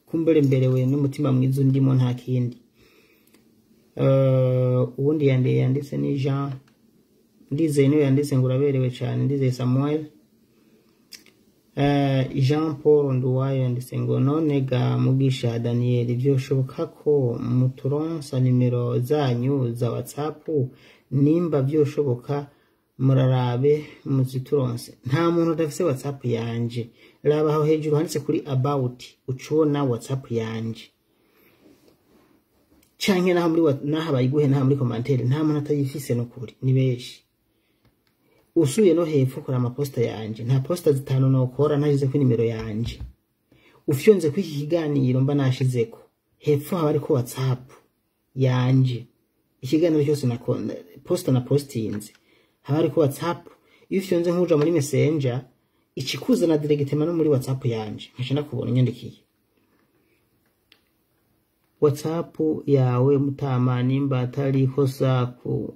kumbere mberewe n'umutima mwiza undimo, nta kindi. Ubundi yanditse ni Jean Ndizeye, niwe yanditse ngo uraberewe cyane, Ndizeye Samuel. Jean Paul Nduwayo yanditse ngo: "None ga Mugisha Daniel, byoshoboka ko muturonsa nimero zanyu za WhatsApp? Nimba byoshoboka murarabe muzituronse." Nta muntu udafise WhatsApp yanje. Raba aho hejuru handitse kuri about, ucubona WhatsApp yanje, canke naho muri naho bayiguhe, naho muri commentaire. Nta muntu atayifise nukuri, ni benshi. Usuye no hepfo kora amaposta yanje, nta posta zitanu nokora ntashize nimero yanje. Ufyonze kuri iki kiganiro mba nashizeko, hepfo haba hariko WhatsApp yanje. Ikiganiro cyose na posta na postinze haba hariko WhatsApp. Iyo ufyonze nk'uja muri Messenger, ikikuzana directement no muri WhatsApp yanje, nkaca ndakubona unyandikiye. WhatsApp yawe mutama, nimba atari ikosa ku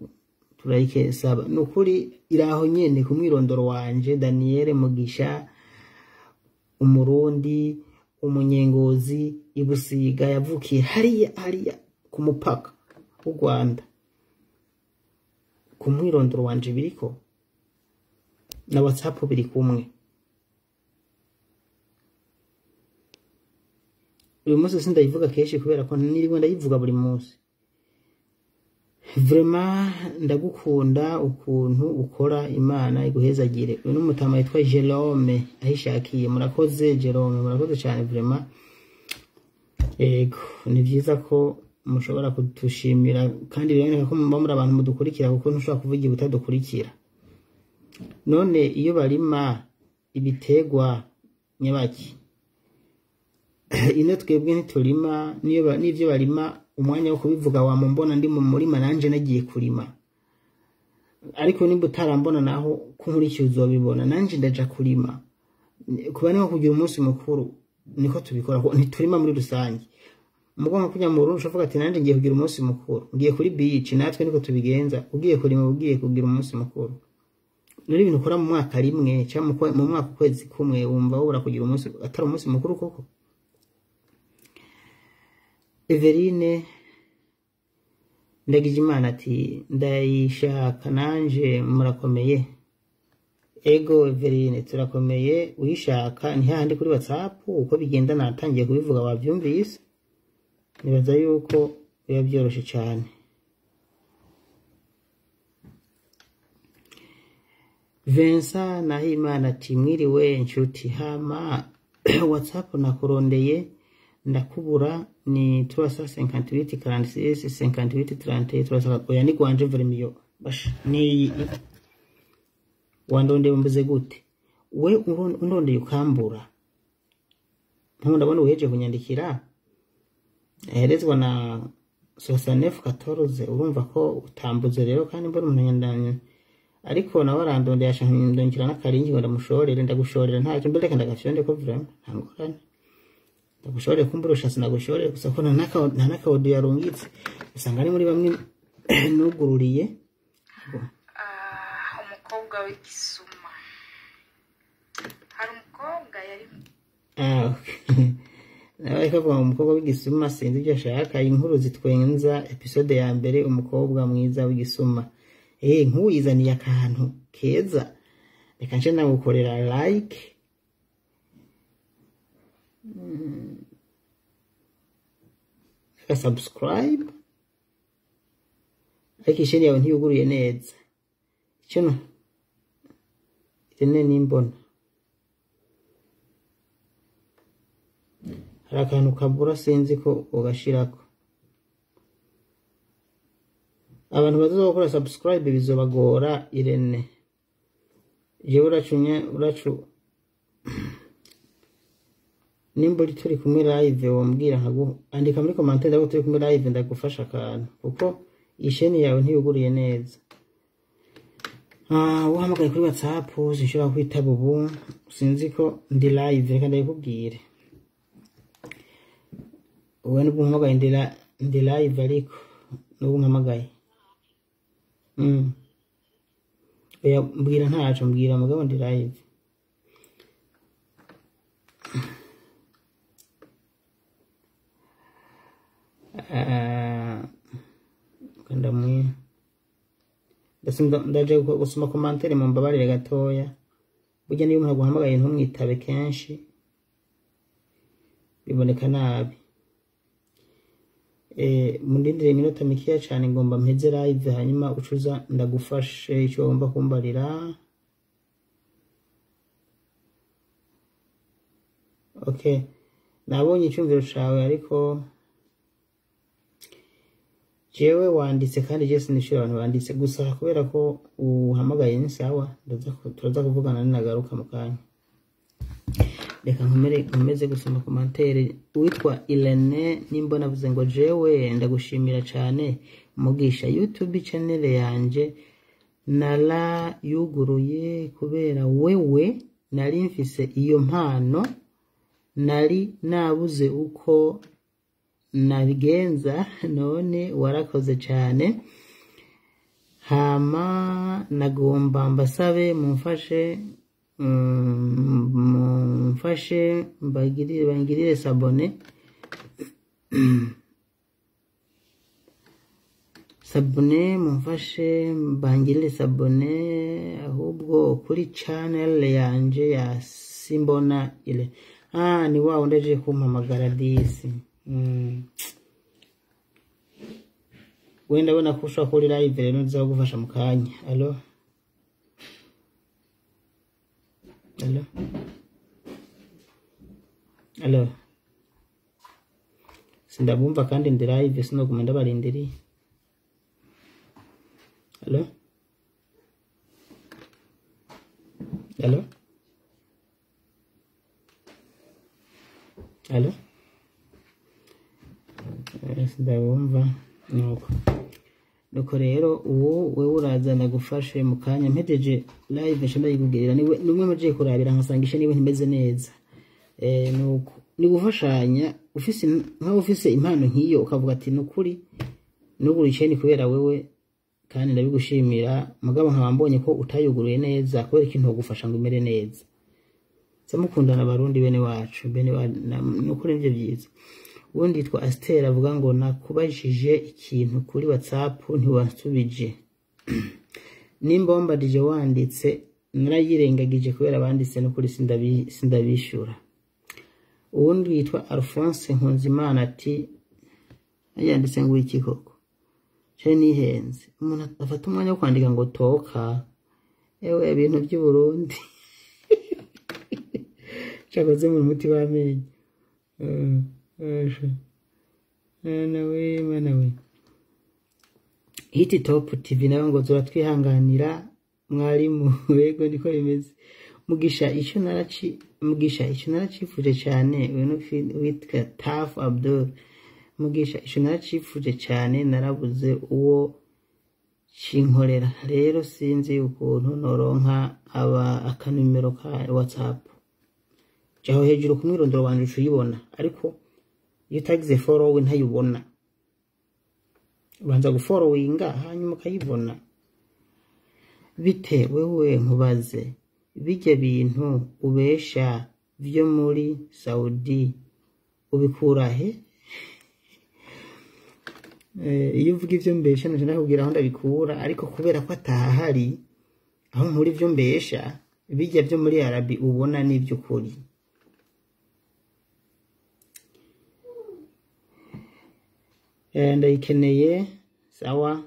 turayike saba, nukuri iraho nyene ku mwirondoro wanje: Daniel Mugisha, Umurundi, umunyengozi ibusiga, yavukiye hariya hariya ku mupaka w'u Rwanda. Ku mwirondoro wanje biriko, na WhatsApp biri kumwe. Uyu munsi sindayivuga kenshi kubera ko niriwe ndayivuga buri munsi. Vraiment ndagukunda ukuntu ukora, Imana iguhezagire. Uyu n'umutama yitwa Jerome Ahishakiye. Murakoze Jerome, murakoze cyane vraiment. Yego, ni byiza ko mushobora kudushimira, kandi biraboneka ko muba muri abantu mudukurikira, kuko ntushobora kuvuga igihe utadukurikira. None iyo barima ibitegwa nyabaki? Ino twebwe ntiturima, niyo n'ivyo barima umwanya wo kubivuga wamumbona ndi mu murima nanje nagiye kurima. Ariko nimba utarambona naho ko nkurikiye uzobibona, nanje ndaja kurima. Kuba niho kugira umunsi mukuru, niko tubikora, ko ntiturima muri rusange. Mugomba kujya mu Burundi ukavuga ati: "Nanje ngiye kugira umunsi mukuru, ngiye kuri beach." Natwe niko tubigenza, ugiye kurima ugiye kugira umunsi mukuru. Nuri ibintu ukora mu mwaka rimwe cyangwa mu mwaka ukwezi kumwe, wumva wobura kugira umunsi atari umunsi mukuru koko? Everine Ndagijimana ati: "Ndayishaka nanje, murakomeye?" Ego Everine, turakomeye. Uyishaka ni hahandi kuri WhatsApp uko bigenda, natangiye kubivuga wabyumvise. Nibaza yuko biba byoroshe cyane. Vincent Nahimana ati: "Mwiriwe nshuti, hama WhatsApp nakurondeye ndakubura, ni 358 46 58 31." Oya, ni gwanje vraiment, basha ni wandondeye umbuze gute? We undondeye ukambura, nkubu ndabona uhejeje kunyandikira aherezwa na 69 14, urumva ko utambuze rero. Kandi mbona umuntu yandanye, ariko nawe arandondeye, ashaka ndongera n'akaringi ngo ndamushorere. Ndagushorera ntacyo mbere, reka ndagafyonde ko vraiment nta ngorane. Ndagushorere kumbura ushatse, ndagushorere gusa ko nta n'akawudu yarungitse, usanga ari muri bamwe nugururiye. Ah, umukobwa w'igisuma, hari umukobwa yari Ah, okay. Nawe ariko avuga ngo umukobwa w'igisuma, sinzi ibyo ashaka. Inkuru zitwenza, episode ya mbere, umukobwa mwiza w'igisuma. Nk'uyizaniye akantu keza. Reka nce ndagukorera like, reka subscribe, ariko isheni yawe ntiyuguruye neza. Kino Irene nimbona hari akantu kabura, sinzi ko ugashirako. Abantu bazoza gukora subscribe bizobagora. Irene, jewe uracunye uracu nimba uri turi kumwe live, wombwira nkagu andika muri commentaire ndago turi kumwe live, ndagufasha akantu kuko iyi sheni yawe ntiyuguruye neza. Ah, uhamagaye kuri WhatsApp sinshobora kwitaba ubu, sinzi ko ndi live. Reka ndabikubwire, wowe nubwo umpamagaye ndi live, ariko nubwo umpamagaye. Oya, mbwira ntaco, mbwira mugabo ndi live. Ah, ndamwe ndaje gusoma commentaire, mumbabarire gatoya. Burya niyo umuntu aguhamagaye ntumwitabe kenshi biboneka nabi. Mundindire iminota mikeya cane, ngomba mpeze live, hanyuma ucuza ndagufashe ico wumva kumbarira. Okay, nabonye icyumviro cawe, ariko jewe wanditse kandi je sinishura abantu banditse. Gusa kubera ko uhamagaye ni sawa, turaza kuvugana ninagaruka mu kanya. Reka nkomeze gusoma commentaire. Uwitwa Irene nimba navuze ngo jewe ndagushimira cane Mugisha, YouTube channel yanje narayuguruye kubera wewe, nari mfise iyo mpano nari nabuze uko nabigenza, none warakoze cane. Hama nagomba mbasabe mumfashe, mumfashe bangirire s'abonner, s'abonner, mumfashe bangirire s'abonner ahubwo kuri channel yanje ya Simbona ile. Ah, ni wa wundi aje kumpamagara disi. Wenda ndabona ko ushobora kuba uri live rero, nzagufasha mu kanya. Allo, allo, allo, sindabumva kandi ndi live, sinoguma ndabarindiriye. Allo, allo, allo. Sindabumva. Nuko rero uwo wewe uraza ndagufashe mu kanya mpejeje live, nca ndayikubwirira. Niwe numwe mpejeje kurabira nkasanga ishe niwe ntimeze neza. Nuko ni gufashanya. Ufise nkaho ufise impano nk'iyo ukavuga ati nukuri nugura iceni kubera wewe kandi ndabigushimira, mugabo nkaba mbonye ko utayuguruye neza, kubera ikintu gufasha ngo imere neza. Samukundana abarundi bene wacu bene wa nukuri nivyo byiza. Ubundi yitwa Aster avuga ngo nakubajije ikintu kuri WhatsApp ntiwansubije. Nimba wambajije wanditse narayirengagije kubera banditse nukuri sindabishura. Uwundi yitwa Alphonse Nkunzimana ati yanditse ngo iki koko cyo nihenze, umuntu afata umwanya wo kwandika ngo toka ewe ibintu by'u Burundi cyakoze mu muti w'amenyo. Mana we, mana we. Hit Top TV nawe ngo turatwihanganira mwarimu. Wego niko bimeze. Mugisha icyo naracifuje cyane. Uyu witwa Taf Abdul. Mugisha icyo naracifuje cyane, narabuze uwo kinkorera, rero sinzi ukuntu noronka aba akanimero ka WhatsApp. Jaho hejuru ku mwirondoro wanje ucuyibona, ariko iyo utagize follow ntayibona. Ubanza gufollowinga hanyuma ukayibona. Bite wewe, nkubaze, bijya bintu ubesha vyo muri Saudi ubikura he? Iyo uvuga ivyo mbesha nje nakubwira aho ndabikura, ariko kubera ko atahari aho nkura ivyo mbesha. Bijya byo muri Arabi ubona n'iby'ukuri. Ndayikeneye, sawa.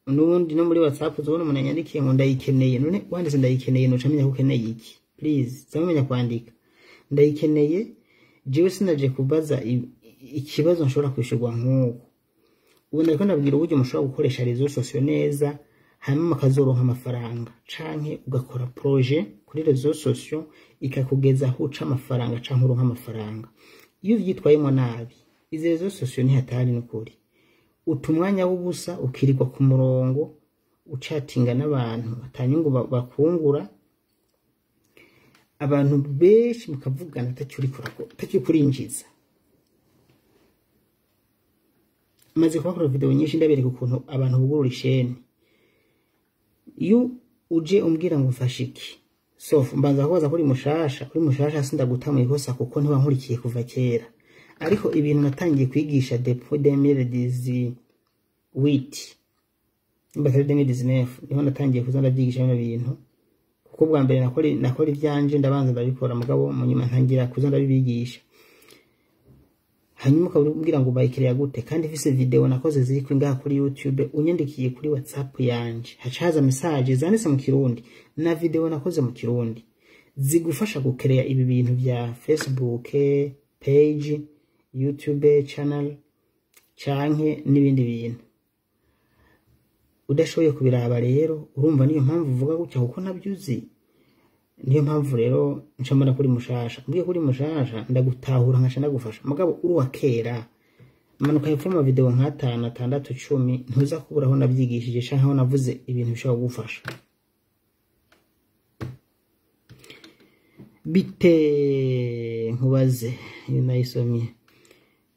Nubundi no muri WhatsApp uzobona umuntu yanyandikiye ngo ndayikeneye. None wanditse ndayikeneye, noca menya ko ukeneye iki? Please, zamenya kwandika ndayikeneye. Jewe sinaje kubaza ikibazo nshobora kwishurwa nk'uko ubu. Nariko ndabwira uburyo mushobora gukoresha réseaux sociaux neza, hanyuma mukazoronka amafaranga, canke ugakora projet kuri réseaux sociaux ikakugeza aho uca amafaranga canke uronka amafaranga. Iyo uvyitwayemo nabi, izi réseaux sociaux ni hatari n'ukuri. Uta umwanya w'ubusa, ukirirwa ku murongo ucatinga n'abantu batanyungu bakungura. Abantu benshi mukavugana atacyo uriko urinjiza. Maze kubakora video nyinshi ndabereka ukuntu abantu bugurura isheni. Iyo uje umbwira ngo mfashe iki, so mbanza kubaza kuri mushasha. Kuri mushasha sindaguta mu ikosa kuko ntiba nkurikiye kuva kera, ariko ibintu natangiye kwigisha depuis 2018, nimba atari 2019, niho natangiye kuza ndabyigisha bino bintu. Kuko bwa mbere nakora ivyanje, ndabanza ndabikora, mugabo mu nyuma ntangira kuza ndabibigisha. Hanyuma ukaba umbwira ngo bayikiriya gute kandi ifise video nakoze ziri kuri ngaha kuri YouTube? Unyandikiye kuri WhatsApp yanje, haca haza message zanditse mu Kirundi na video nakoze mu Kirundi zigufasha gukereya ibi bintu vya Facebook page, YouTube channel canke n'ibindi bintu. Udashoboye kubiraba rero, urumva niyo mpamvu uvuga gutya, kuko nabyo uzi. Niyo mpamvu rero nca mbona kuri mushasha. Mbwiye kuri mushasha ndagutahura, nkaca ndagufasha. Mugabo uri uwa kera, manuka hepfo mu video nk'atanu, atandatu, 10, ntuza kubura aho nabyigishije canke aho navuze ibintu bishobora kugufasha. Bite nkubaze, iyo nayisomye.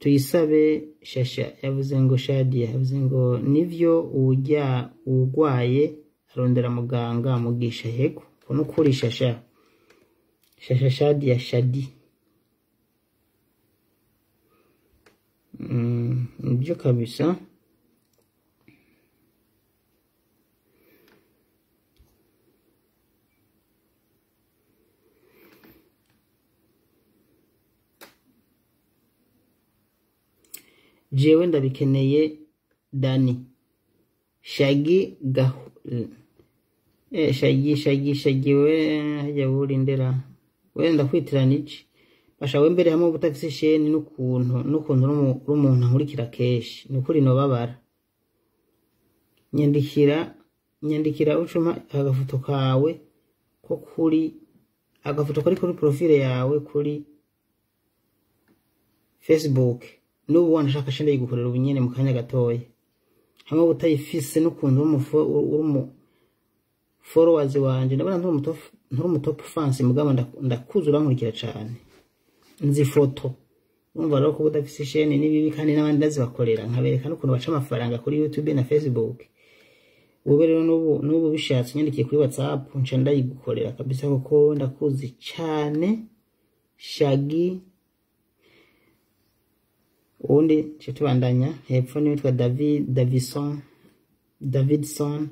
Tuyisabe Shasha yavuze ngo, Shadia yavuze ngo nivyo, ujya ugwaye arondera muganga amugisha. Yego, ko nukuri. Shasha, Shasha, Shadia, Shadi, nibyo kabisa. Jewe ndabikeneye. Dani Shagi gahu, Shagi, Shagi, Shagi, we hajya burindera we, ndakwitirana iki basha we mbere hamwe ubutafise sheni n'ukuntu uri umuntu ankurikira kenshi, nukuri nobabara. Nyandikira, nyandikira, ucuma agafoto kawe ko kuri agafoto kari kuri profile yawe kuri Facebook. N'ubu wanashaka shende yigukorera ubu nyene mu kanya gatoya, hamwe utayifise n'ukuntu uri umu followers wanje. Ndabona nturi umu top fans, mugabo ndakuzi, urankurikira cane, nzi foto. Urumva rero ko udafise isheni ni bibi, kandi n'abandi ndazibakorera nkabereka n'ukuntu baca amafaranga kuri YouTube na Facebook. Wowe rero n'ubu bishatse unyandikiye kuri WhatsApp nca ndayigukorera kabisa, kuko ndakuzi cane, Shagi. Ubundi nce tubandanya hepfo n'uwitwa David Davison, Davidson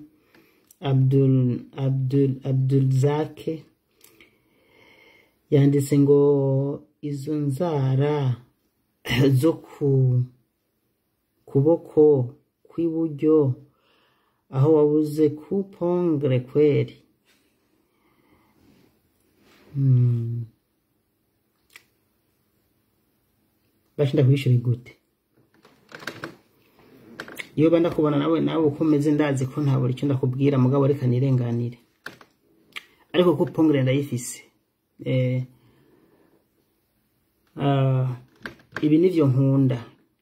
Abdul Abdul Abdulzake yanditse ngo izo nzara zo ku kuboko kw'iburyo aho wabuze coupe-ongles kweri. Bashi ndakwishura gute? Iyo ba ndakubona nawe uko umeze, ndazi ko nta buri icyo ndakubwira, mugabo reka nirenganire. Ariko coupe-ongles ndayifise. Ibi nivyo nkunda,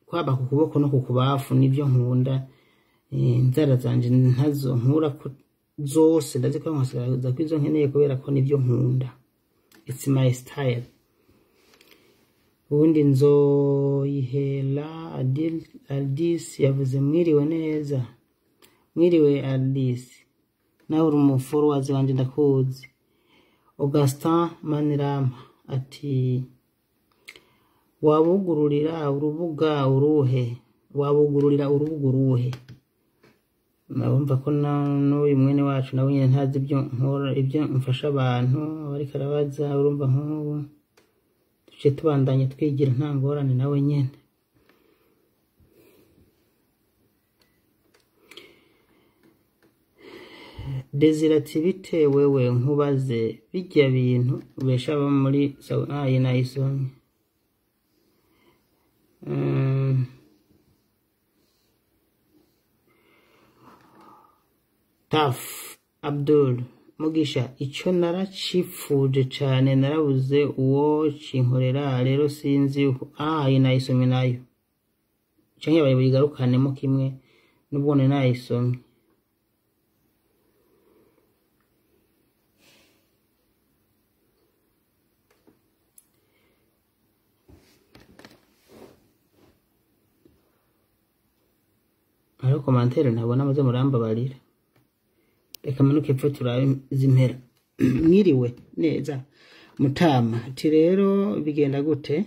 kwaba ku kuboko no ku kubafu nivyo nkunda. Inzara zanje ntazo nkura ko zose ndazikora, nkasigaza ko izo nkeneye, kubera ko nivyo nkunda, it's my style. Ubundi Nzoyihera Aldis yavuze mwiriwe neza. Mwiriwe Aldis, nawe uri umu followers wanje, ndakuzi. Augustin Manirama ati wabugururira urubuga uruhe? Wabugururira urubuga uruhe? Nabumva ko n'uyu mwene wacu nawe nyene ntazi ibyo nkora, ibyo mfasha abantu, ariko arabaza. Urumva nk'ubu duce tubandanye twigira nta ngorane nawe nyene. Desire ati bite wewe, nkubaze bijya bintu ubesha abo muri ayi nayisomye. Taf Abdul Mugisha, icyo naracifuje cane narabuze uwo cinkorera, rero sinzi uko iyi nayisomye nayo canke yabaye buyigarukanemo kimwe n'ubwo nari nayisomye. Hariho commentaire ntabona, muze murambabarira. Reka manuke epfo turabe izi mpera. Mwiriwe neza mutama, ati rero bigenda gute?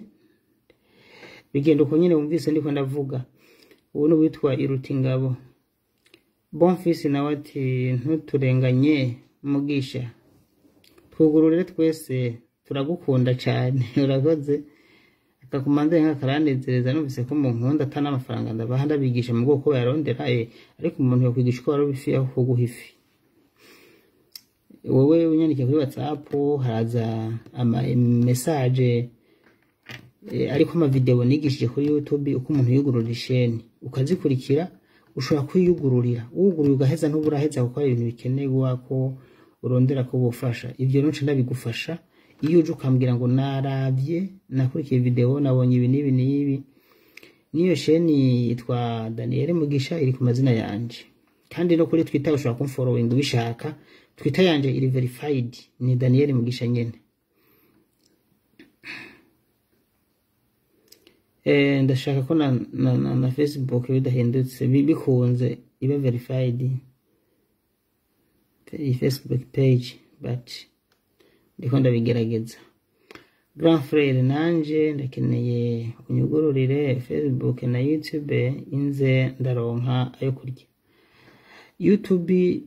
Bigenda uko nyene wumvise ndiko ndavuga. Ubu ni uwitwa Irutingabo Bonfils, nawe ati ntuturenganye Mugisha, twugururire twese turagukunda cane. Urakoze. Akakomande nka karanezereza, numvise ko munkunda ata n'amafaranga ndabaha, ndabigisha mu bwoko bayarondera, ariko umuntu yokwigisha uko baroba ifi aho kuguha ifi. Wowe unyandikiye kuri WhatsApp haraza ama message ariko ama video nigishije kuri YouTube uko umuntu yugurura isheni, ukazikurikira ushobora kwiyugururira. Wuguruye ugaheza ntuburaheza gukora ibintu bikenerwa ko urondera ko bufasha. Ivyo rero nca ndabigufasha iyo uje ukambwira ngo naravye, nakurikiye video, nabonye ibi n'ibi n'ibi. Niyo sheni yitwa Daniel Mugisha, iri ku mazina yanje, kandi no kuri Twitter ushobora kumfollowing ubishaka. Twitter yanje iri verified, ni Daniel Mugisha nyene. Ndashaka ko na Facebook bidahindutse bikunze iba verified iyi Facebook page, but ndiko ndabigerageza. Grand frère, nanje ndakeneye unyugururire Facebook na YouTube inze ndaronka ayo kurya. YouTube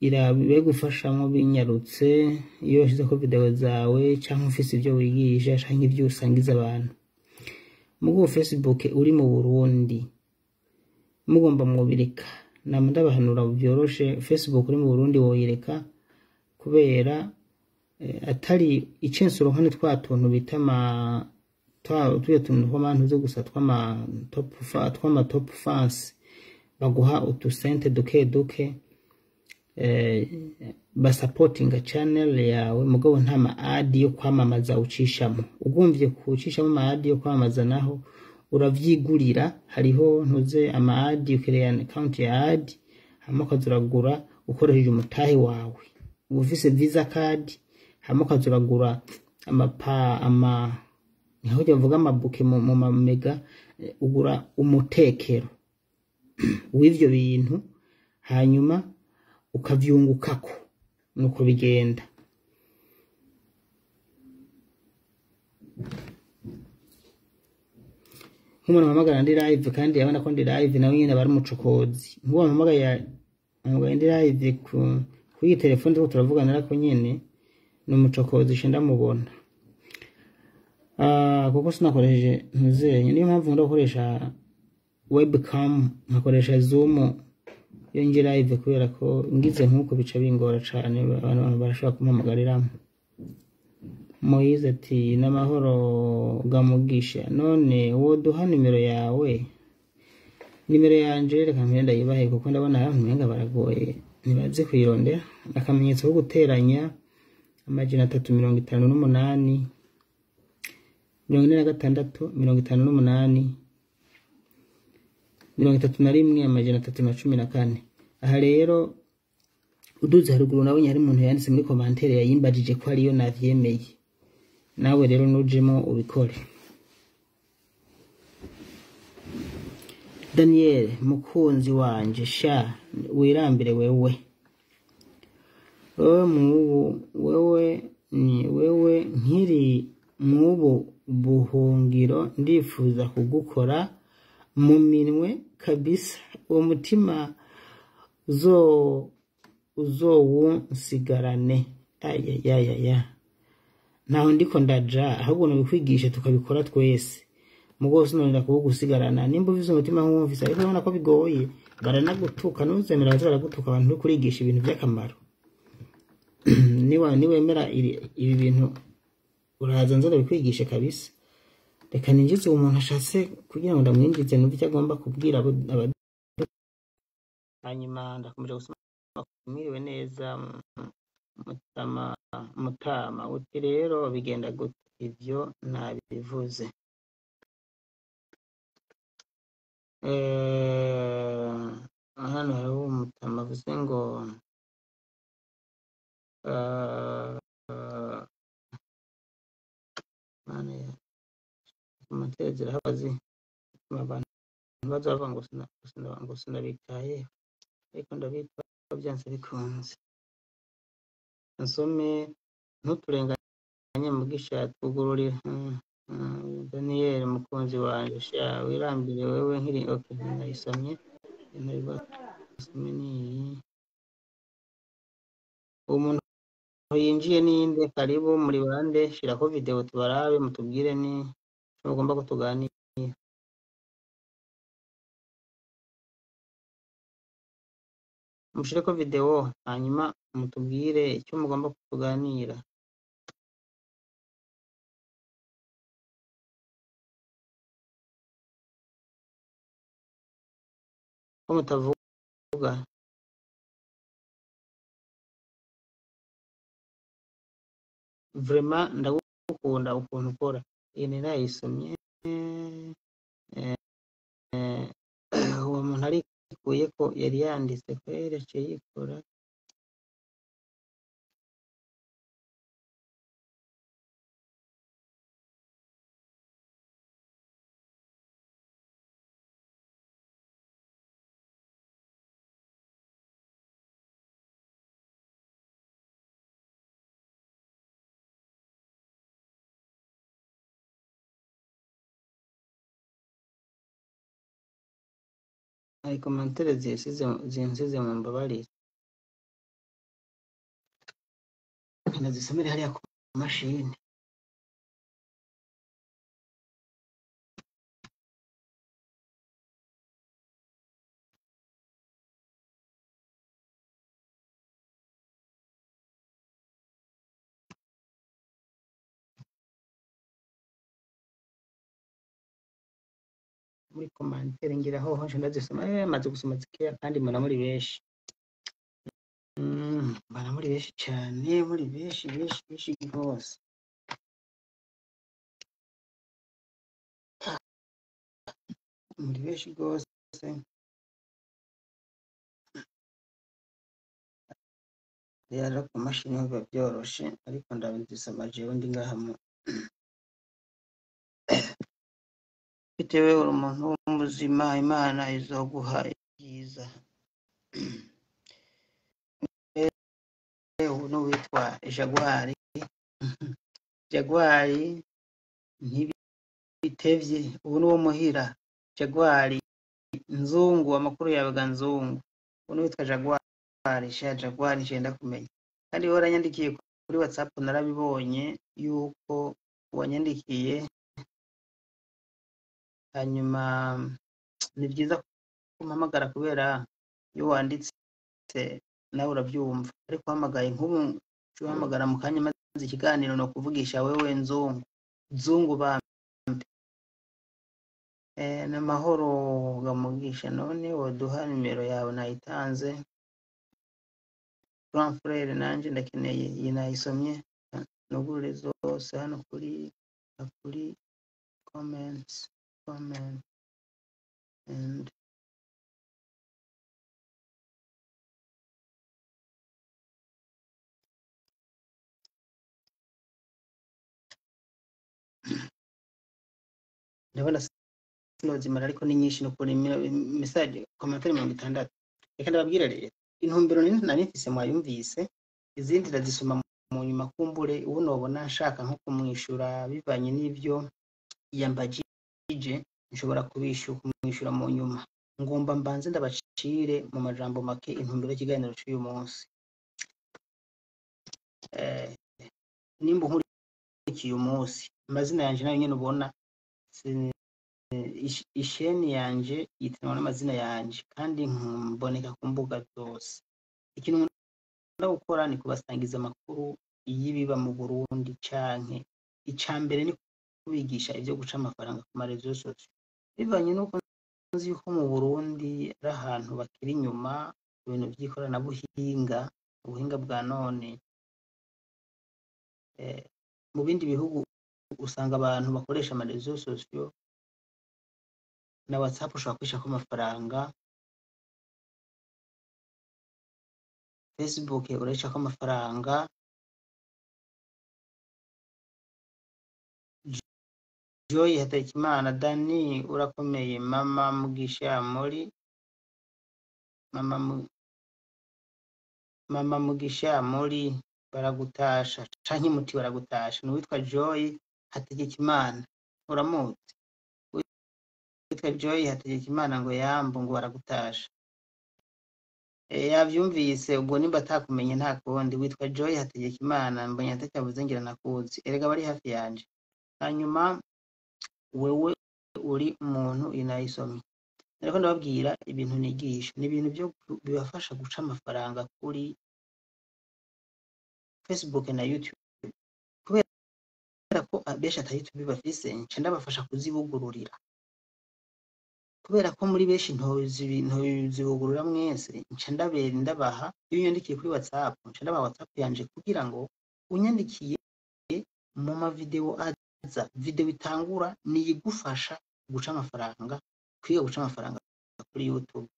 irabigufashamwo binyarutse iyo washizeko video zawe canke ufise ivyo wigisha canke ivyo usangiza abantu. Mugo Facebook uri mu Burundi mugomba mwobireka, nama ndabahanura vyoroshe. Facebook uri mu Burundi woyireka kubera atari icensuro nka twa tuntu bita ama tuya tuntu tw'amantu zo gusa tw'ama top fans baguha utusente duke duke, basapotinga channel yawe, mugabo nta ma ad yo kwamamaza ucishamo. Ugumvye kucishamo ama ad yo kwamamaza naho uravyigurira, hariho ntuze ama ad, ukireya account ya ad hama ukazuragura ukoresheje umutahe wawe, uba ufise visa card, hama ukazuragura amapa ama niho bavuga amabuke mu mamega, ugura umutekero w'ivyo bintu hanyuma ukavyungukako. Nuko bigenda. Nk'umuntu ampamagara ndi live kandi yabona ko ndi live, nawe nyene aba ari umucokozi. Nk'uwo ampamagaye ndi live kuri iyi telefone turiko turavugana, ariko nyene ni umucokozi, nca ndamubona. Kuko sinakoresheje ntuzenye, niyo mpamvu nkunda gukoresha webcam, nkakoresha zoom iyo nje live, kubera ko ngize nk'uko bica bingora cane, abantu barashobora kumpamagariramo. Moyize ati n'amahoro gamugisha, none woduha nimero yawe? Nimero yanje reka mpere ndayibahe kuko ndabona abantu umenga baragoye ntibazi kuyirondera. Akamenyetso ko guteranya 358 46 58 31 314. Aha rero uduze haruguru nabonye hari umuntu yanditse muri commentaire yayimbajije ko ariyo navyemeye, nawe rero nujemo ubikore. Daniel mukunzi wanje sha wirambire wewe, wewe mubu wewe ni wewe nkiri mubu buhungiro, ndifuza kugukora mu minwe kabisa, uwo mutima Uzo uzowunsigarane. Ayayayaya, ntaho ndiko ndaja, ahubwo nobikwigisha tukabikora twese. Mugo sinonera kuwugusigarana nimba ufise umutima nk'uwumvise, ariko urabona ko bigoye, baranagutuka, ntuzemera baze baragutuka abantu uri kurigisha ibintu by'akamaro. Niwa niwemera ibi bintu uraza nza ndabikwigishe kabisa. Reka ninjize uwo muntu ashatse kugira ngo ndamwinjize numve icyo agomba kubwira hanyuma ndakomeje gusoma. Mwiriwe neza mutama, mutama uti rero bigenda gute? Ibyo nabivuze. Hano hariho umutama avuze ngo eh, Mana ya commentaire zirahagaze, abantu baza bavuga ngo ngo sinabitaye, ariko ndabitaho byanze bikunze. Nsome ntuturenganye mugisha, twugururire. Daniel mukunzi wanje, sha wirambire wewe nkiri okay. Nayisomye ntari ni iyi. Umuntu yinjiye ninde? Karibu, muri bande? Shirako video tubarabe, mutubwire ni icyo mugomba ko tuganira. Mushireko video hanyuma mutubwire icyo mugomba ko tuganira. Ko mutavuga? Vraiment ndagukunda ukuntu ukora. Iyi ni nayisomye. Uwo muntu arikuye ko yari yanditse ko yaciye yikora. Hari commentaire zinsize, mu mbabarire, nazisomere hariya ku mashini. Muri commentaire ngira hoho nje ndazisoma. Maze gusoma zikeya kandi mbona muri benshi. Mbona muri benshi cyane, muri benshi benshi benshi rwose, muri benshi rwose. Rero ku mashini ho biba byoroshe, ariko ndabizisoma jewe ndi ngaha mu bitewe uri umuntu w'umuzima, Imana izoguha ibyiza. Ubu n'uwitwa Jaguari. Jaguari ntibitevye, ubu n'uwo muhira. Jaguari nzungu, amakuru yawe ga nzungu. Ubu n'uwitwa Jaguari. Sha Jaguari nje ndakumenya, kandi wowe waranyandikiye kuri WhatsApp, narabibonye yuko wanyandikiye. Hanyuma ni byiza kumpamagara kubera iyo wanditse nawe urabyumva, ariko uhamagaye nk'ubu uhamagara mu kanya maze ikiganiro no kuvugisha wewe nzungu nzungu bambe. N'amahoro gamugisha. None woduha nimero yawe? Nayitanze grand frère, nanje ndakeneye iyi. Nayisomye, nugurure zose hano kuri comments, comment and ndabona sinozimara, ariko ni nyinshi nukuri. Message commentaire 60. Reka ndababwira rero intumbero nari mfise mwayumvise, izindi ndazisoma mu nyuma. Kumbure ubu nobona nshaka nko kumwishura bivanye n'ivyo yambajije, nshobora kumwishura mu nyuma. Ngomba mbanze ndabacire mu majambo make intumbero y'ikiganiro c'uyu munsi. Eh, nimba unkurikiye uyu munsi, amazina yanje nayo nyene ubona, isheni yanje yitiranywa n'amazina yanje kandi mboneka ku mbuga zose. Ikintu nkunda gukora ni kubasangiza amakuru y'ibiba mu Burundi, canke ica mbere ni kubigisha ivyo guca amafaranga ku ma réseaux sociaux. Bivanye n'uko nzi yuko mu Burundi ari ahantu bakiri inyuma mu bintu vy'ikoranabuhinga, ubuhinga bwa none. Mu bindi bihugu usanga abantu bakoresha ama réseaux sociaux na WhatsApp ushobora kwishako amafaranga, Facebook urayicako amafaranga, Joy Hategekimana, Dani urakomeye, Mama Mugisha muri Mama, Mama Mugisha muri baragutasha canke muti baragutasha, ni uwitwa Joy Hategekimana, uramuzi? Uwitwa Joy Hategekimana ngo yambu ngo baragutasha. Yavyumvise ubwo nimba atakumenye nta kundi. Witwa Joy Hategekimana, mbonye atacyavuze ngira nakuzi, erega bari hafi yanje. Hanyuma wewe uri umuntu inayisomye, nariko ndababwira ibintu nigisha ni ibintu byo bibafasha guca amafaranga kuri Facebook na YouTube. Kubera ko benshi ata YouTube bafise, nca ndabafasha kuzibugururira. Kubera ko muri benshi ntozibugurura mwese, nca ndabera ndabaha iyo unyandikiye kuri WhatsApp, nca ndabaha WhatsApp yanje kugira ngo unyandikiye mu ma video aza, video itangura niyigufasha guca amafaranga, kwiga guca amafaranga kuri YouTube,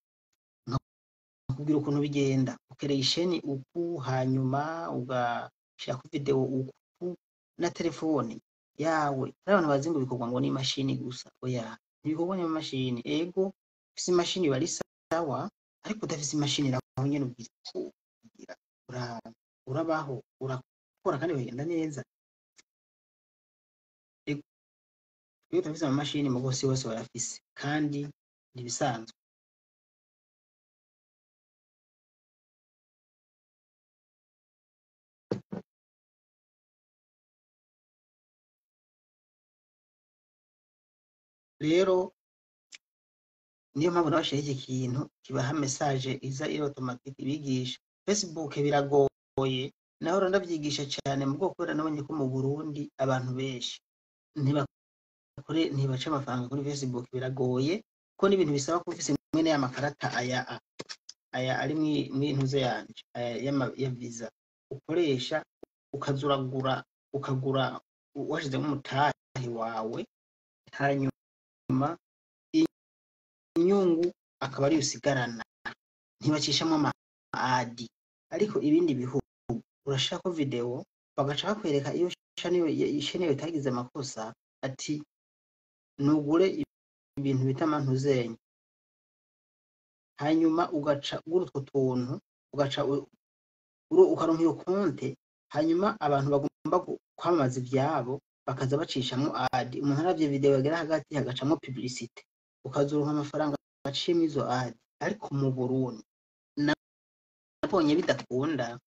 nkakubwira ukuntu bigenda, ukereye isheni uku, hanyuma ugashirako video uku na telefone yawe. Hari abantu bazi ngo bikorwa ngo n'imashini gusa, oya, ntibikorwa n'imashini. Ego ufise imashini biba ari sawa, ariko udafise imashini naho nyene ugira urabaho, urakora kandi bigenda neza. Ego iyo udafise amamashini mugo si bose barafise, kandi ntibisanzwe. Rero niyo mpamvu nabashiriyeho iki kintu kibaha message iza iri automatique ibigisha. Facebook biragoye, nahora ndavyigisha cane mu bwoko, kubera nabonye ko mu Burundi abantu benshi ntibakore, ntibaca amafaranga kuri Facebook, biragoye ko n'ibintu bisaba ko ufise mwene ya makarata aya ari mw'intuze yanje aya ya Visa ukoresha, ukazuragura ukagura washizemo umutahe wawe, hanyuma inyungu akaba ariyo usigarana, ntibacishamo ama ad. Ariko ibindi bihugu urashaka video bagaca bakwereka iyo channel itagize amakosa, ati nugure ibintu bita amantuzenya, hanyuma ugaca ugura utwo tuntu, ugaca ukaronka iyo konte, hanyuma abantu bagomba kwamamaza ivyabo bakaza bacishamwo ad. Umuntu aravye video bagera hagati hagacamwo publicité, ukazoronka amafaranga aciyemwo izo ad. Ariko mu Burundi nabonye bidakunda,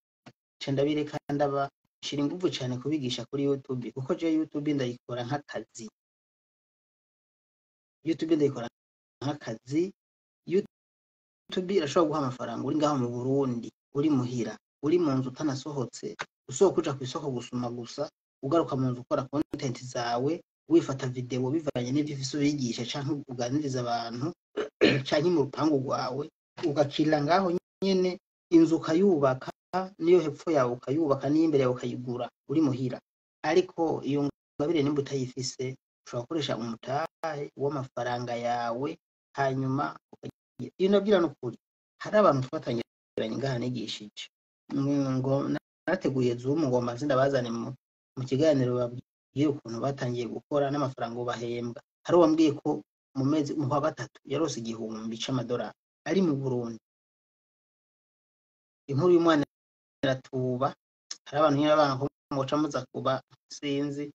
nca ndabireka, ndabashira inguvu cane kubigisha kuri YouTube, kuko je YouTube ndayikora nk'akazi. YouTube ndayikora nk'akazi. YouTube irashobora guha amafaranga uri ngaho mu Burundi, uri muhira, uri mu nzu utanasohotse, usohoka uja kw'isoko gusuma gusa, ugaruka mu nzu ukora content zawe, wifata video bivanye n'ivyo ufise ubigisha canke uganiriza abantu, canke mu rupangu rwawe ugakirira ngaho nyene, inzu ukayubaka, niyo hepfo yawe ukayubaka, n'imbere yawe ukayigura uri muhira. Ariko iyo ngabire nimba utayifise, ushobora gukoresha umutahe w'amafaranga yawe, hanyuma ukagira. Iyo nabwira n'ukuri, hari abantu twatangiranye ngaha nigishije, ngo nateguye Zoom ngo mbanze ndabazane mu kiganiro babwire ukuntu batangiye gukora n'amafaranga bahembwa. Hari uwambwiye ko mu mezi mu kwa gatatu yarose 1000 c'amadolari ari mu Burundi. Inkuru y'umwana iratuba, hari abantu nyine abana ko muca muza kuba sinzi,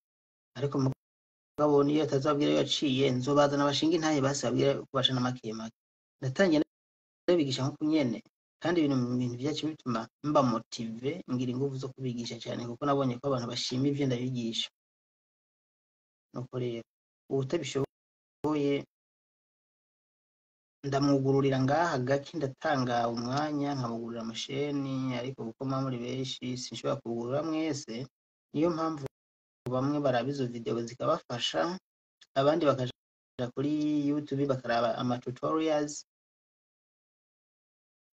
ariko mugabo niyo atazabwira iyo yaciye, nzobazana bashinga intahe basi babwire kubasha na make make. Natangiye ndabigisha nko nyene, kandi ibintu mu bintu vyacu bituma mba motivé, ngira inguvu zo kubigisha cyane, kuko nabonye ko abantu bashima ivyo ndabigisha. Nuko rero uwutabishoboye ndamwugururira ngaha gake, ndatanga umwanya nkamugurira amasheni, ariko kuko muba muri benshi sinshobora kugurura mwese. Niyo mpamvu bamwe baraba izo video zikabafasha, abandi bakaja kuri YouTube bakaraba ama tutorials.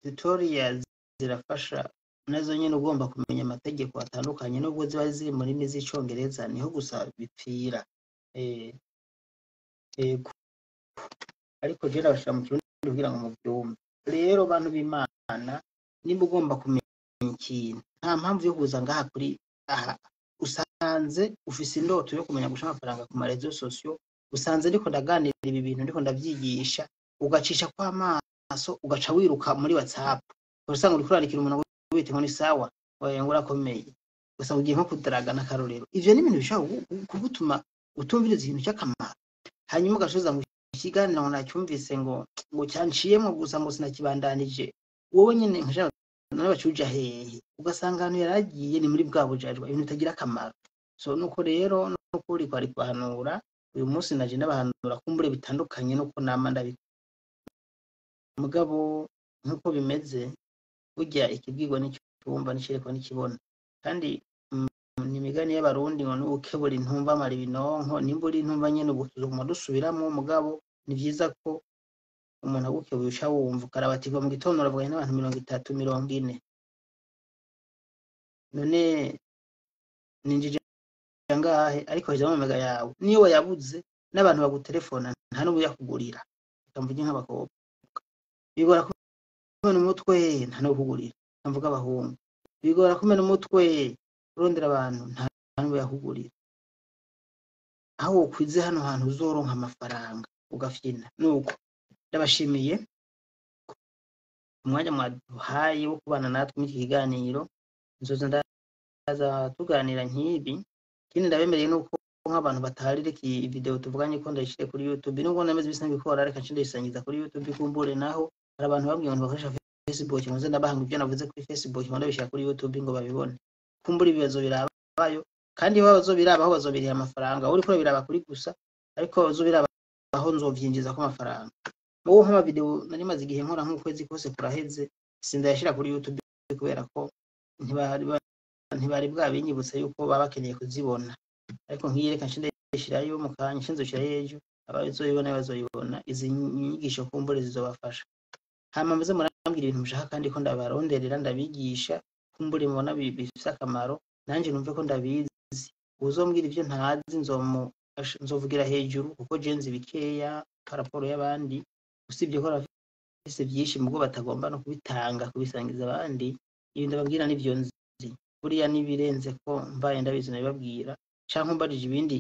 Tutorials zirafasha nazo nyene, ugomba kumenya amategeko atandukanye, nubwo ziba ziri mu rurimi z'icongereza, niho gusa bipfira. Yego, ariko je ndabashira mu Kirundi kugira ngo muvyumve. Rero bantu b'Imana, nimba ugomba kumenya ikintu, nta mpamvu yo kuza ngaha kuri aha. Usanze ufise indoto yo kumenya guca amafaranga ku ma réseaux sociaux, usanze ndiko ndaganira ibi bintu, ndiko ndavyigisha, ugacisha kw'amaso, ugaca wiruka muri WhatsApp, usanga uriko urandikira umuntu ngo wite ngo ni sawa, oya, ngo urakomeye, gusa ugiye nko kudaraga n'akarorero. Ivyo ni ibintu bishobora kugutuma utumviriza ikintu cy'akamaro, hanyuma ugashoza ngo ikiganiro ngo nacyumvise, ngo cyanciyemo gusa, ngo sinakibandanije. Wowe nyene nkashaka none bacuja hehe? Ugasanga ahantu yaragiye ni muri bwa bujajwa, ibintu bitagira akamaro. So nuko rero nukuri kwari kubahanura uyu munsi, naje ndabahanura kumbure bitandukanye nuko nama ndabikora, mugabo nkuko bimeze burya ikibwirwa n'icyumva n'icerekwa n'ikibona. Kandi ni imigani y'Abarundi ngo n'uwukebura intumva amara ibinonko. Nimba uri intumva nyene, ubu tuzoguma dusubiramwo, mugabo ni vyiza ko umuntu agukebuye uca wumva, ukaraba ati kuva mu gitondo uravuganye n'abantu 30, 40, none ninjije angahe? Ariko hejuru amamega yawe niyo wayabuze n'abantu bagutelefona, nta n'ubuyakugurira. Reka mvuge nk'abakobwa, bigora kumena umutwe, nta n'ukugurira. Reka mvuge abahungu, bigora kumena umutwe urondera abantu, nta n'ubuyakugurira. Aho wokwize hano hantu uzoronka amafaranga ugafyina. Nuko ndabashimiye umwanya mwaduhaye wo kubana natwe muri iki kiganiro. Nzoza ndaza tuganira nk'ibi. Ikindi ndabemereye nuko nk'abantu batari, reka iyi video tuvuganye ko ndayishire kuri YouTube, nubwo nameze bisa nk'ibikora, reka nce ndayisangiza kuri YouTube. Kumbure naho hari abantu babwiye ngo bakoresha Facebook, ngo nze ndabahanga ibyo navuze kuri Facebook, ngo ndabishira kuri YouTube ngo babibone. Kumbura ibibazo birabayo, kandi iyo bazobiraba aho bazobiriha amafaranga, uriko urabiraba kuri gusa, ariko bazobiraba aho nzovyinjiza ko amafaranga. Mubo nk'ama video nari maze igihe nkora, nk'ukwezi kose kuraheze, sindayashira kuri YouTube kubera ko ntibari bwabinyibutse yuko baba bakeneye kuzibona. Ariko nk'iyi reka nce ndayishirayo mu kanya, nce nzoshirayo ejo, abazoyibona bazoyibona. Izi nyigisho kumbure zizobafasha. Hama muze murambwira ibintu mushaka kandi ko ndabaronderera ndabigisha, kumbure mubona bifise akamaro, nanje numve ko ndabizi. Uzombwira ivyo ntazi nzovugira hejuru, kuko je nzi bikeya par rapport y'abandi, usibye ko abafise vyinshi mugo batagomba no kubitanga, kubisangiza abandi. Ibi ndababwira nivyo nzi, buriya nibirenze ko mbaye ndabizi nabibabwira, canke umbajije ibindi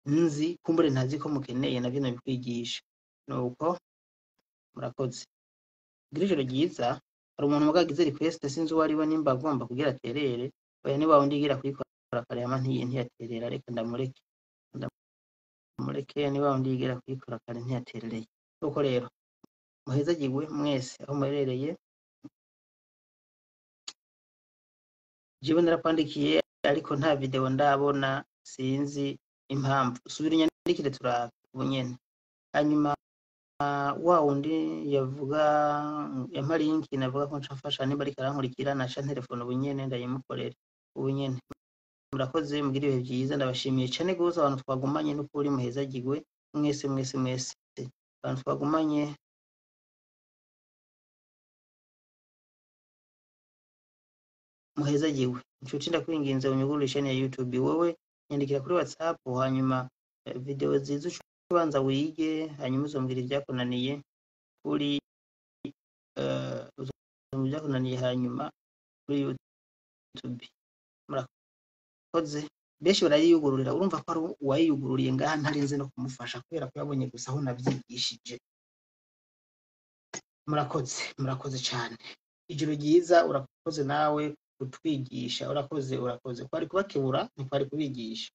nzi kumbure ntazi ko mukeneye, navyo nabikwigisha. Nuko murakoze, gira ijoro ryiza. Hari umuntu muga agize request, sinzi uwo ari we, nimba agomba kugira aterere. Oya, ni wa wundi yigira kuyikora kare hama ntiyaterera. Reka ndamureke, ndamureke, ni wa wundi yigira kuyikora kare ntiyaterereye. Nuko rero muhezagirwe mwese aho muherereye. Jewe narakwandikiye ariko nta video ndabona, sinzi impamvu. Subira unyandikire turabe ubu nyene. Hanyuma wa wundi yavuga yampa link, navuga ko nca mfasha, nimba ariko arankurikira naca telefone ubu nyene ndayimukorere ubu nyene. Murakoze, mugire ibihe vyiza. Ndabashimiye cane gose abantu twagumanye, n'ukuri muhezagirwe mwese mwese mwese abantu twagumanye. Muhezagirwe. Inshuti, ndakwinginze unyugurure chaîne ya YouTube. Wowe nyandikira kuri WhatsApp, hanyuma video ziza uce ubanza wige, hanyuma uzombwira ivyakunaniye kuri uzombwira ivyakunaniye hanyuma kuri YouTube. Murakoze. Benshi barayiyugururira, urumva ko ari uwayiyugururiye ngaha ntarinze no kumufasha, kubera ko yabonye gusa aho navyigishije. Murakoze, murakoze cane, ijoro ryiza. Urakoze nawe kutwigisha, urakoze, urakoze. Kwari kubakebura, ntikwari kubigisha.